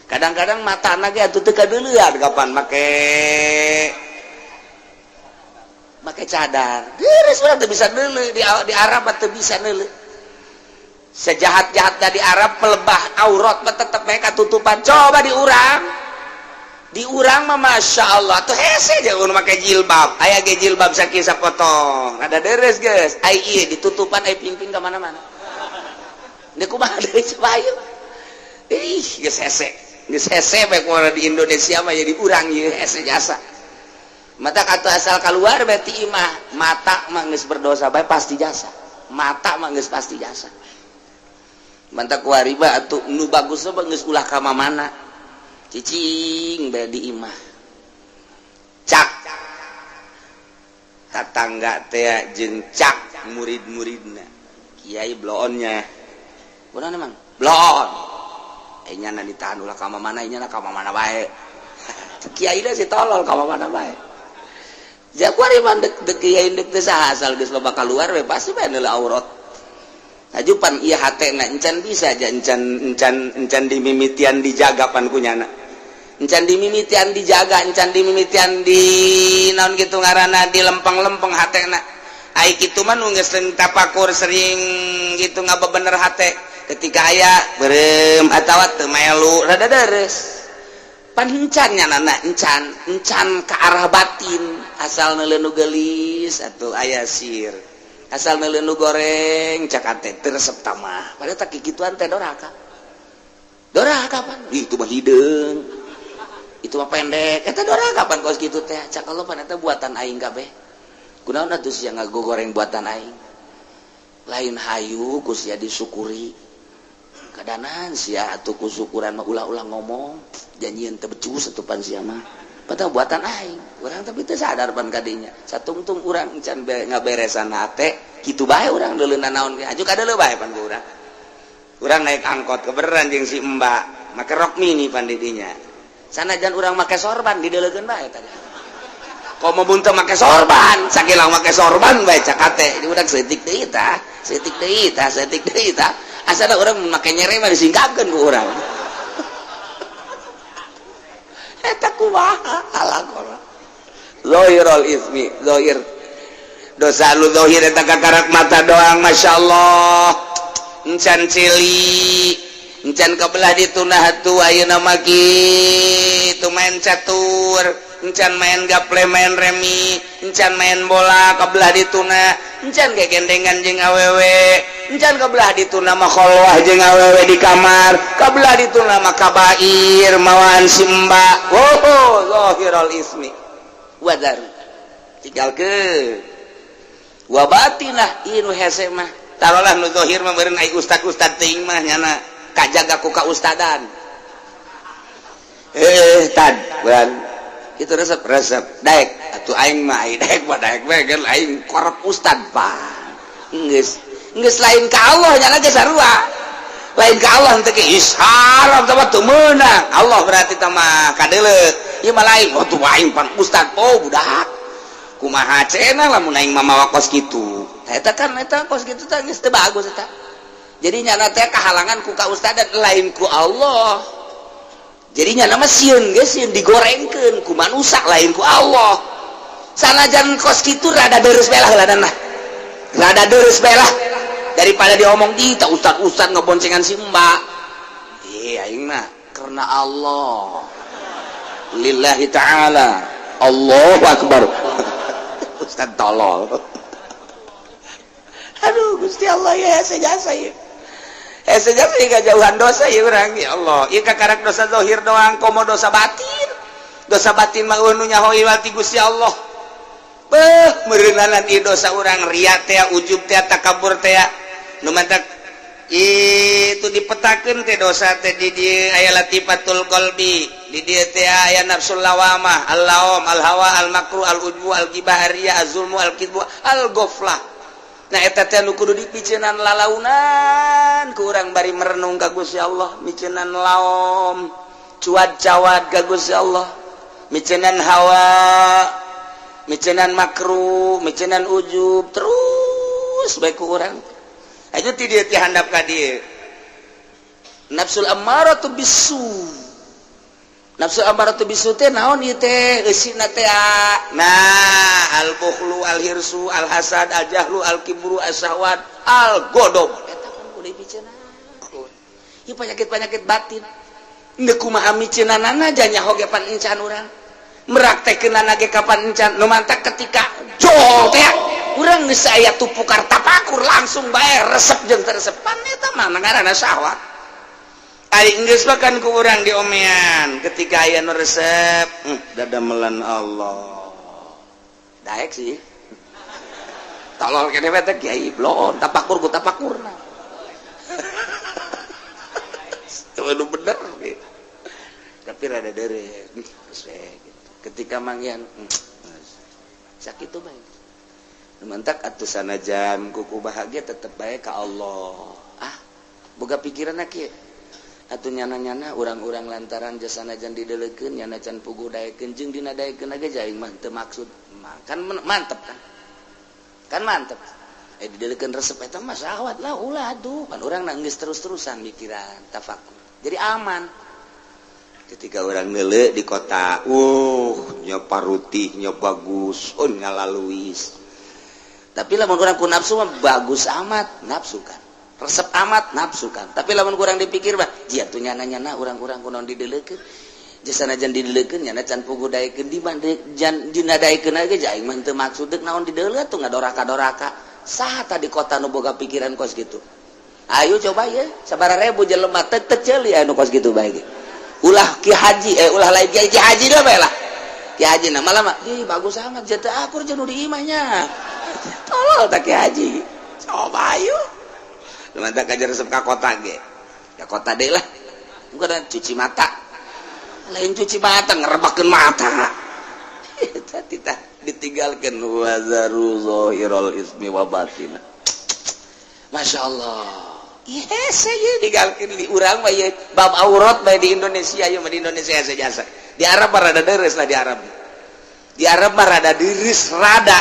Kadang-kadang matana ge atuh teu kadeuleuan kapan make make cadar. Deres urang teu bisa neuleuh. Di Arab mah teu bisa neuleuh. Sejahat-jahatnya di Arab, pelebah aurat mah tetep mereka tutupan. Coba di urang, di urang mah masya Allah tuh hese jangan make jilbab. Aya ge jilbab sakieu sapotong ada deres geus. Ai ieu ditutupan, ai pingping ka mana-mana. Deuk kumaha deui coba ayo? Ih, geus hese, geus hese bae kumaha di Indonesia mah. Jadi urang ieu hese jasa mata kata asal keluar berarti imah mata mah geus berdosa bae pasti jasa. Mata mah geus pasti jasa. Mantap kuari mah atuh nu bagus mah geus ulah ka mana, cicing bae di imah. Cak tatangga teh jeung cak murid-muridna kiai bloonnya kunaon emang bloon eh nyana ditahan ulah ka mana, nyana ka mana bae. Kiai si tolol ka mana bae. Jakuari mah dek dek kiai dek teu saha, asal geus loba keluar we pasti bae neuleuh aurat. Ajupan ieu hatena encan bisa aja, encan encan encan dimimitian dijaga pan ku nyana. Encan dimimitian dijaga, encan dimimitian di naon gitu ngaranna, di lempeng-lempeng hatena. Ai kitu mah nu geus sering tapakur, sering gitu ngabebener hate, ketika aya berem atawa teu melu rada deres pan. Encan nyanana, encan encan ke arah batin. Asal neuleuh nu geulis atuh aya sir, asal neuleuh nu goreng cak teh teu resep tamah. Padahal tak kikituan teh doraka, doraka pan. Ih, itu mah hideung, itu mah pendek, eta doraka pan kos kitu teh. Cak Allah pan eta buatan aing kabeh. Kunaon atuh sia ngagogoreng buatan aing? Lain hayu ku sia disyukuri kadanan sia atuh. Ku syukuran mah ulah-ulah ngomong janjian teu becus atuh pan sia mah. Padahal buatan aing urang, tapi teu sadar pan kadinya. Satungtung urang encan ngaberesan hate kitu bae urang deuleunan naon ge aju kadeuleu bae pan ku urang. Urang naik angkot kebeneran jeung si mbak make rok mini pan didinya. Sanajan urang make sorban, dideuleukeun bae tadi. Komo mun teu make sorban, sakilang make sorban bae cak hate. Di urang seutik deui tah, seutik deui tah, seutik deui tah. Asana urang make nyere mah disingkapkeun ku urang. Eta kumaha alakora zahirul ismi, zahir dosa lu zahir eta kakarak mata doang. Masya Allah, encan cili, encan kebelah ditunah tuh. Ayeuna mah kitu main catur encan, main gaple, main remi encan, main bola kebelah dituna encan, gegendengan jeung awewe encan, kebelah dituna mah kholwah jeung awewe di kamar, kebelah dituna mah kabair mawaan si mbak. Oh, zahirul ismi wadaru tinggalkeun wa batinah. Ieu nu hese mah tarolah nu zahir mah meureun ai ustad-ustad teuing mah nyana kajaga ku kaustadan. Eh, tad bulan itu resep resep daek atuh aing mah. Ai daek mah daek we kan aing korep ustad pak. Geus geus lain ka Allah nyana ge sarua, lain ka Allah teh ge haram teh mah teu meunang Allah berarti teh mah kadeuleu ieu mah lain. Oh, tuh aing pan ustad. Oh, budak kumaha cenah lamun aing mah mawa kos kitu? Eta kan eta kos kitu teh geus teu bagus eta. Jadi nyana teh kahalangan ku kaustadan, lain ku Allah. Jadi nyana mah sieun geus, sieun digorengkeun ku manusia, lain ku Allah. Sanajan kos kitu rada deres belah lah, rada deres belah. Daripada diomong kita ustad ustad ngeboncengan si mbak. Iya, aing mah karena Allah, lillahi ta'ala. Allahu akbar. Ustad tolol. Aduh, Gusti Allah ya, jasa ya. Eh, jasa jauhan dosa ya urang. Ya Allah, ieu kakarak dosa zahir doang, komo dosa batin. Dosa batin mah nu nyaho ti Gusti Allah. Beuh, meureunanan ieu dosa urang, ria teh, ujub teh, takabur teh. Nu mantak itu dipetakeun teh dosa teh, di dieu aya latifatul qalbi, di dieu teh aya nafsul lawamah, al-laum, al-hawa, al-makru, al-ujbu, al-ghibah, riya, az-zulmu, al-kidbu, al-ghaflah. Nah, eta teh nu kudu dipiceunan lalaunan ku urang bari merenung ka Gusti Allah, miceunan laom, cuad cawad ka Gusti Allah, miceunan hawa, miceunan makruh, miceunan ujub terus bae ku urang. Aja ti dieu, ti handap ka dieu. Nafsul ammaratu bisu. Nafsu ammaratu bisu teh naon ieu teh eusina teh? Nah, al bukhlu, al hirsu, al hasad, al jahlu, al kibru, as syahwat, al godob. Eta kan kudu dipiceunan. Ieu penyakit-penyakit batin. Ndek kumaha miceunanana aja, nyaho ge pan encan urang. Meraktekeunana ge kapan encan. Nu mantak ketika jol teh urang geus aya tupukar tapakur, langsung bae resep jeung teu resep, pan eta mah ngaranna syahwat. Ari geus makan ku urang diomean ketika aya nu resep, dadamelan Allah. Daek sih. Tolol kene teh kiai blon tapakur ku tapakurna. Itu bener gitu. Tapi rada dere gitu. Ketika manggihan sakit tuh baik. Mantak atuh sanajan kuku bahagia tetep baik ke Allah. Ah, boga pikiran kieu. Atuh nyana-nyana urang-urang lantaran jasana jan didelekeun, nyana can puguh daekeun jeung dina daekeun ge aing mah teu maksud. Kan mantep kan? Kan mantep. Eh, didelekeun resep eta mah syahwat lah, ulah atuh. Kan urang geus terus-terusan mikiran tafakur. Jadi aman. Ketika orang ngeule di kota, nya parutih, nya bagus, oh ngalaluis. Tapi lamun urang ku nafsu mah bagus amat, nafsu kan. Resep amat, nafsu kan. Tapi lamun kurang dipikir mah jia tuh nyana-nyana urang-urang kunaon didelekeun, jasana jan didelekeun, nyana can puguh daekeun, di jan dina daekeun ge aing mah teu maksud, deuk naon dideuleu tuh ngadoraka-doraka. Saha tadi kota nu boga pikiran kos gitu? Ayo coba ya, sabaraha ribu jelema teu teu ceuli anu kos gitu bae ge. Ulah ki haji, eh, ulah lain kiai, ki haji dah bae lah. Ki haji nah malah mah ih bagus amat jatuh akur jeung nu di imahnya. Tolol tak ki haji? Coba ayo. Mantap kajar resep ka kota ge. Ka kota deh lah. Bukan cuci mata. Lain cuci mata, ngerebakeun mata. Eta titah ditinggalkeun wazaru zahirul ismi wa batina. Masya Allah. Yes, saya ditinggalkeun di urang mah ieu bab aurat bae di Indonesia ieu mah, di Indonesia jasa. Di Arab mah rada deres lah di Arab. Di Arab mah rada deres rada.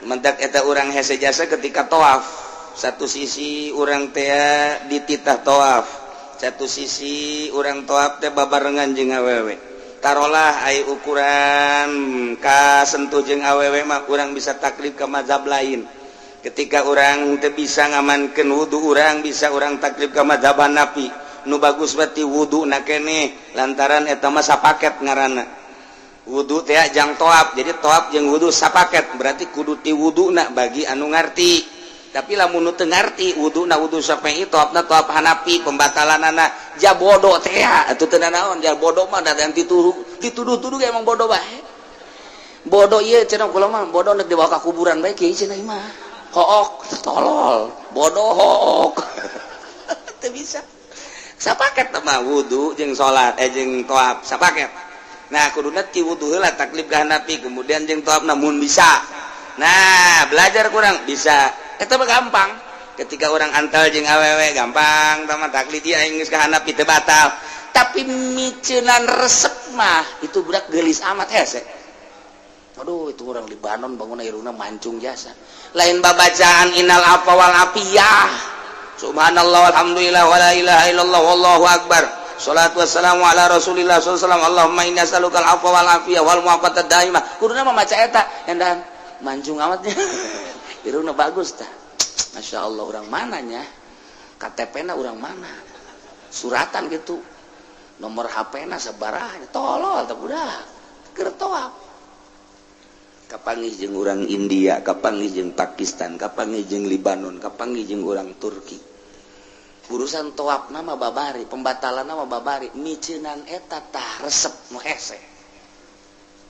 Mentak eta urang hese jasa ketika tawaf. Satu sisi urang teh dititah tawaf, satu sisi urang tawaf teh babarengan jeung awewe. Tarolah ai ukuran kasentuh jeung awewe mah urang bisa taklid ke mazhab lain. Ketika urang teu bisa ngamankeun wudu, urang bisa urang taklid ke mazhab Hanafi, nu bagus berarti wudu na keneh, lantaran eta mah sapaket ngaranna wudu teh jang tawaf. Jadi tawaf jeung wudu sapaket, berarti kudu ti wuduna bagi anu ngarti. Tapi lamun nu teu ngarti, wuduna wudu Syafi'i, tawafna tawaf Hanafi, pembatalanana ja bodoh teh atuh teu naon. Ja bodoh mah da dituduh dituduh-tuduh emang bodoh bae. Bodoh ieu cenah kula mah bodoh, nek dibawa ka kuburan bae kieu cenah mah hook. Tolol bodoh hook teu bisa sapaket mah wudu jeung salat, eh, jeung tawaf sapaket. Nah, kuduna ti wudu heula taklid ka Hanafi, kemudian jeung tawaf namun bisa. Nah, belajar kurang bisa eta mah gampang. Ketika orang antal jeung awewe gampang tama taklid dia aing geus ka Hanafi teu batal. Tapi miceunan resep mah itu budak geulis amat hese. Aduh, itu orang Libanon bangun irungna mancung jasa. Lain babacaan innal afwa wal afiyah, subhanallah, alhamdulillah, wala ilaha illallah, wallahu akbar. Salatu wassalamu ala Rasulillah sallallahu alaihi wasallam. Allahumma inni as'aluka al-afwa wal afiyah wal mu'afata daimah. Kuduna mah maca eta, endan mancung amatnya. Irungna bagus tah. Masya Allah, orang mananya, KTP na orang mana, suratan gitu, nomor HP na sabaraha. Tolol teh budak keur tawaf. Kapanggih jeung urang India, kapanggih jeung Pakistan, kapanggih jeung Libanon, kapanggih jeung urang Turki. Urusan tawaf nama babari, pembatalan nama babari, miceunan eta tah resep nu hese.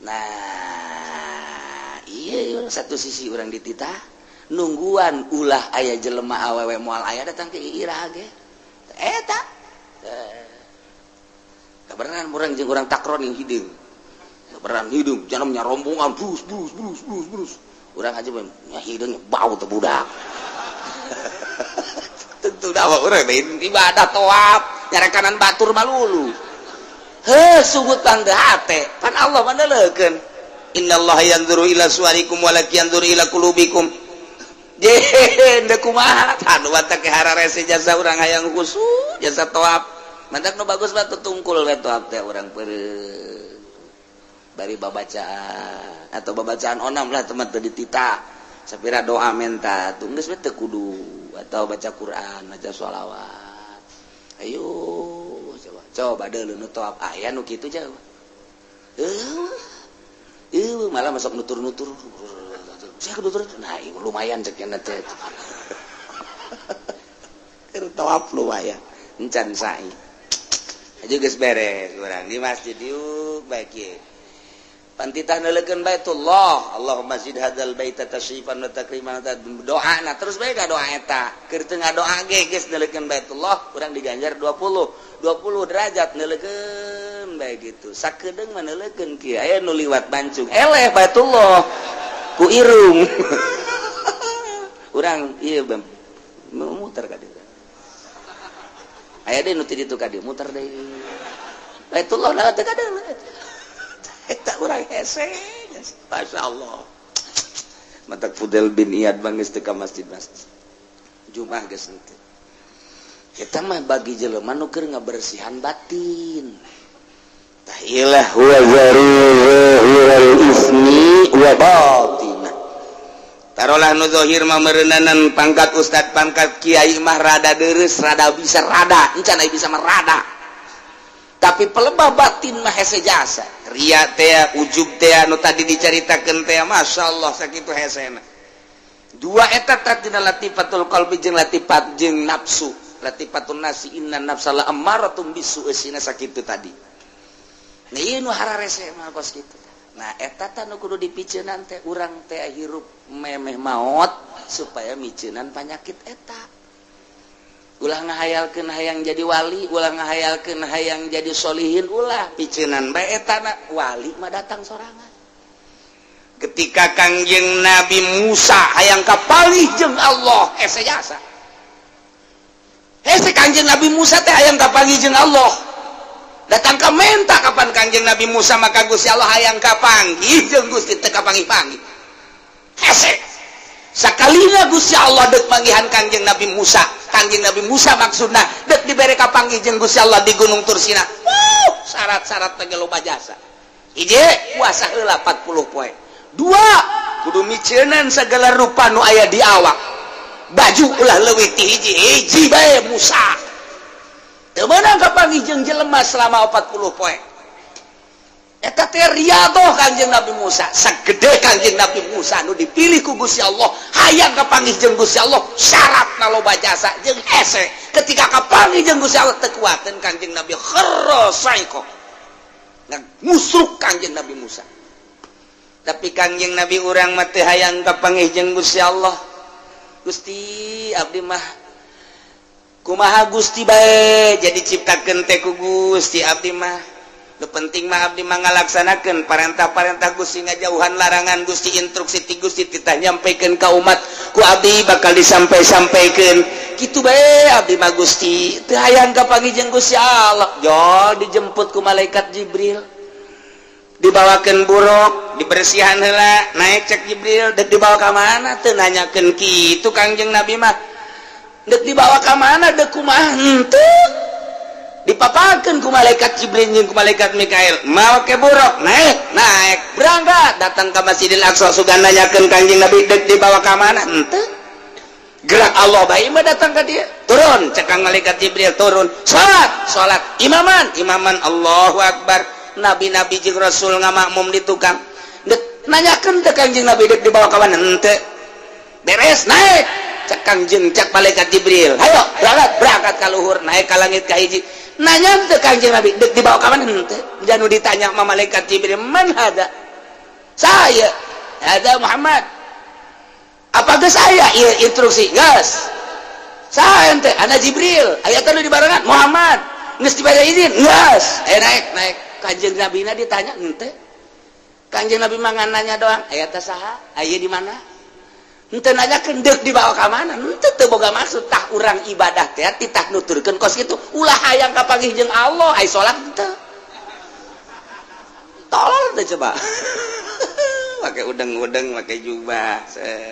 Nah iya, satu sisi orang dititah nungguan ulah aya jelema awewe, moal aya datang ke ira ge eta. Kabeneran urang jeung urang takron yang hideung, kabeneran hideung jangan rombongan brus brus brus brus brus. Urang aja nya hideung, bau teh budak. Tentu dah urang ibadah tawaf nyarekanan batur malulu. Heh, sugut bang hate pan Allah mandeleukeun, innallaha yanzuru ila suwarikum walakin yanzuru ila qulubikum. Je deuk kumaha anu teh hararese jasa urang hayang khusyuk jasa tawaf. Mantak nu bagus mah tungkul we tawaf teh, urang peureum bari babacaan atau babacaan onam lah teman teu ditita sapira doa menta tuh geus we teu kudu, atau baca Quran, baca sholawat. Ayo coba coba deuleu nu tawaf aya nu kitu jauh. Malah masuk nutur-nutur saya nutur. Nah, lumayan cek teh tawaf, lumayan encan sa'i aja geus beres. Urang di masjid yuk baik ye pantitah neuleukeun Baitullah, Allahumma zid hadzal baita tasyrifan wa takriman, doa. Nah, terus bae ka doa eta keur teu ngadoa ge geus neuleukeun Baitullah, urang diganjar 20 20 derajat. Neuleukeun bae gitu sakedeung mah, neuleukeun kieu aya nu liwat bancung eleh Baitullah ku irung urang. Ieu muter ka dieu, aya deui nu ti ditu ka dieu, muter deui Baitullah. Nah, teu kadeuleu eta urang hese. Masya Allah, matak Fudel bin Iyad bang geus teu ka masjid-masjid Jumat geus henteu. Eta mah bagi jelema nu keur ngabersihan batin. Tah ilah wa zaru zahiral ismi wa batinah. Tarolah nu zahir mah meureunanan pangkat ustad, pangkat kiai mah rada deres, rada bisa, rada encan aya bisa mah rada, tapi pelebah batin mah hese jasa ria teh, ujub teh nu tadi dicaritakeun teh. Masya Allah, sakitu hesena dua eta tina latifatul qalbi jeung latifat jeung nafsu, latifatun nafsi, inna nafsa la ammaratum bisu eusina sakitu tadi. Nah, ieu nu hararese mah kos kitu. Nah, eta tah nu kudu dipiceunan teh urang teh hirup memeh maot supaya miceunan panyakit eta. Ulah ngahayalkeun hayang jadi wali, ulah ngahayalkeun hayang jadi solihin, ulah, piceunan bae eta na. Wali mah datang sorangan. Ketika Kangjeng Nabi Musa hayang kapanggih jeung Allah, hese jasa hese. Kangjeng Nabi Musa teh hayang kapanggih jeung Allah, datang ke menta kapan Kangjeng Nabi Musa, maka Gusti Allah hayang kapanggih jeung Gusti teu kapanggih-panggih, hese. Sakalina Gusti Allah dek manggihan Kangjeng Nabi Musa, Kangjeng Nabi Musa maksudna dek dibere kapanggih jeung Gusti Allah di Gunung Tursina. Syarat-syarat teh loba jasa. Hiji, puasa heula 40 poe. Dua, kudu miceunan segala rupa nu aya di awak, baju ulah leuwih ti hiji. Hiji bae Musa teu meunang kapanggih jeung jelema selama 40 poe. Eta teh riyadhah Kangjeng Nabi Musa. Sagede Kangjeng Nabi Musa nu dipilih ku Gusti Allah hayang kapanggih jeung Gusti Allah, syaratna loba jasa jeung hese. Ketika kapanggih jeung Gusti Allah teu kuateun Kangjeng Nabi, kharra saiko, ngusruk Kangjeng Nabi Musa. Tapi Kangjeng Nabi urang mah teu hayang kapanggih jeung Gusti Allah. Gusti, abdi mah kumaha Gusti bae, jadi ciptakeun teh ku Gusti. Abdi mah nu penting mah abdi mah ngalaksanakeun parentah-parentah Gusti, ngajauhan larangan Gusti, instruksi ti Gusti titah nyampaikan ka umat ku abdi bakal disampai-sampaikan, kitu bae abdi mah Gusti, teu hayang kapanggih jeung Gusti Allah. Jol dijemput ku malaikat Jibril, dibawakan buruk, dibersihan heula, naik. Cek Jibril, dek dibawa ka mana? Teu nanyakeun kitu Kangjeng Nabi mah. Dek dibawa ka mana, dek kumaha, henteu. Dipapakeun ku malaikat Jibril jeung ku malaikat Mikail, make buruk, naik, naik, berangkat, datang ke Masjidil Aqsa. Sugan nanyakeun Kangjeng Nabi dek dibawa ka mana, henteu. Gerak Allah bae mah datang ke dia. Turun, cek Kang malaikat Jibril turun. Salat, salat, imaman, imaman, Allahu Akbar. Nabi-nabi jeung Rasul ngamakmum di tukang. Dek nanyakeun teh Kangjeng Nabi dek dibawa ka mana henteu. Beres naik. Cek Kangjeng, cek malaikat Jibril. Hayo, berangkat, berangkat ka luhur, naik ka langit ka hiji. Nanya teh Kangjeng Nabi dek dibawa ka mana henteu. Janu ditanya sama malaikat Jibril, "Man hada?" Saya. Ada Muhammad. Apa geus aya ieu instruksi? Geus. Saya ente, ana Jibril. Aya teh nu dibarengan Muhammad. Geus dibayar izin? Geus. Eh, naik, naik. Kanjeng Nabi na ditanya henteu. Kanjeng Nabi mah ngan nanya doang, aya teh saha? Aya di mana? Henteu nanyakeun deuk dibawa ka mana? Henteu, teu boga maksud. Tah, urang ibadah teh titah nuturkeun kos kitu. Ulah hayang kapanggih jeung Allah, ai salat henteu. Tolol teh coba. Pakai udeng-udeng, pakai jubah.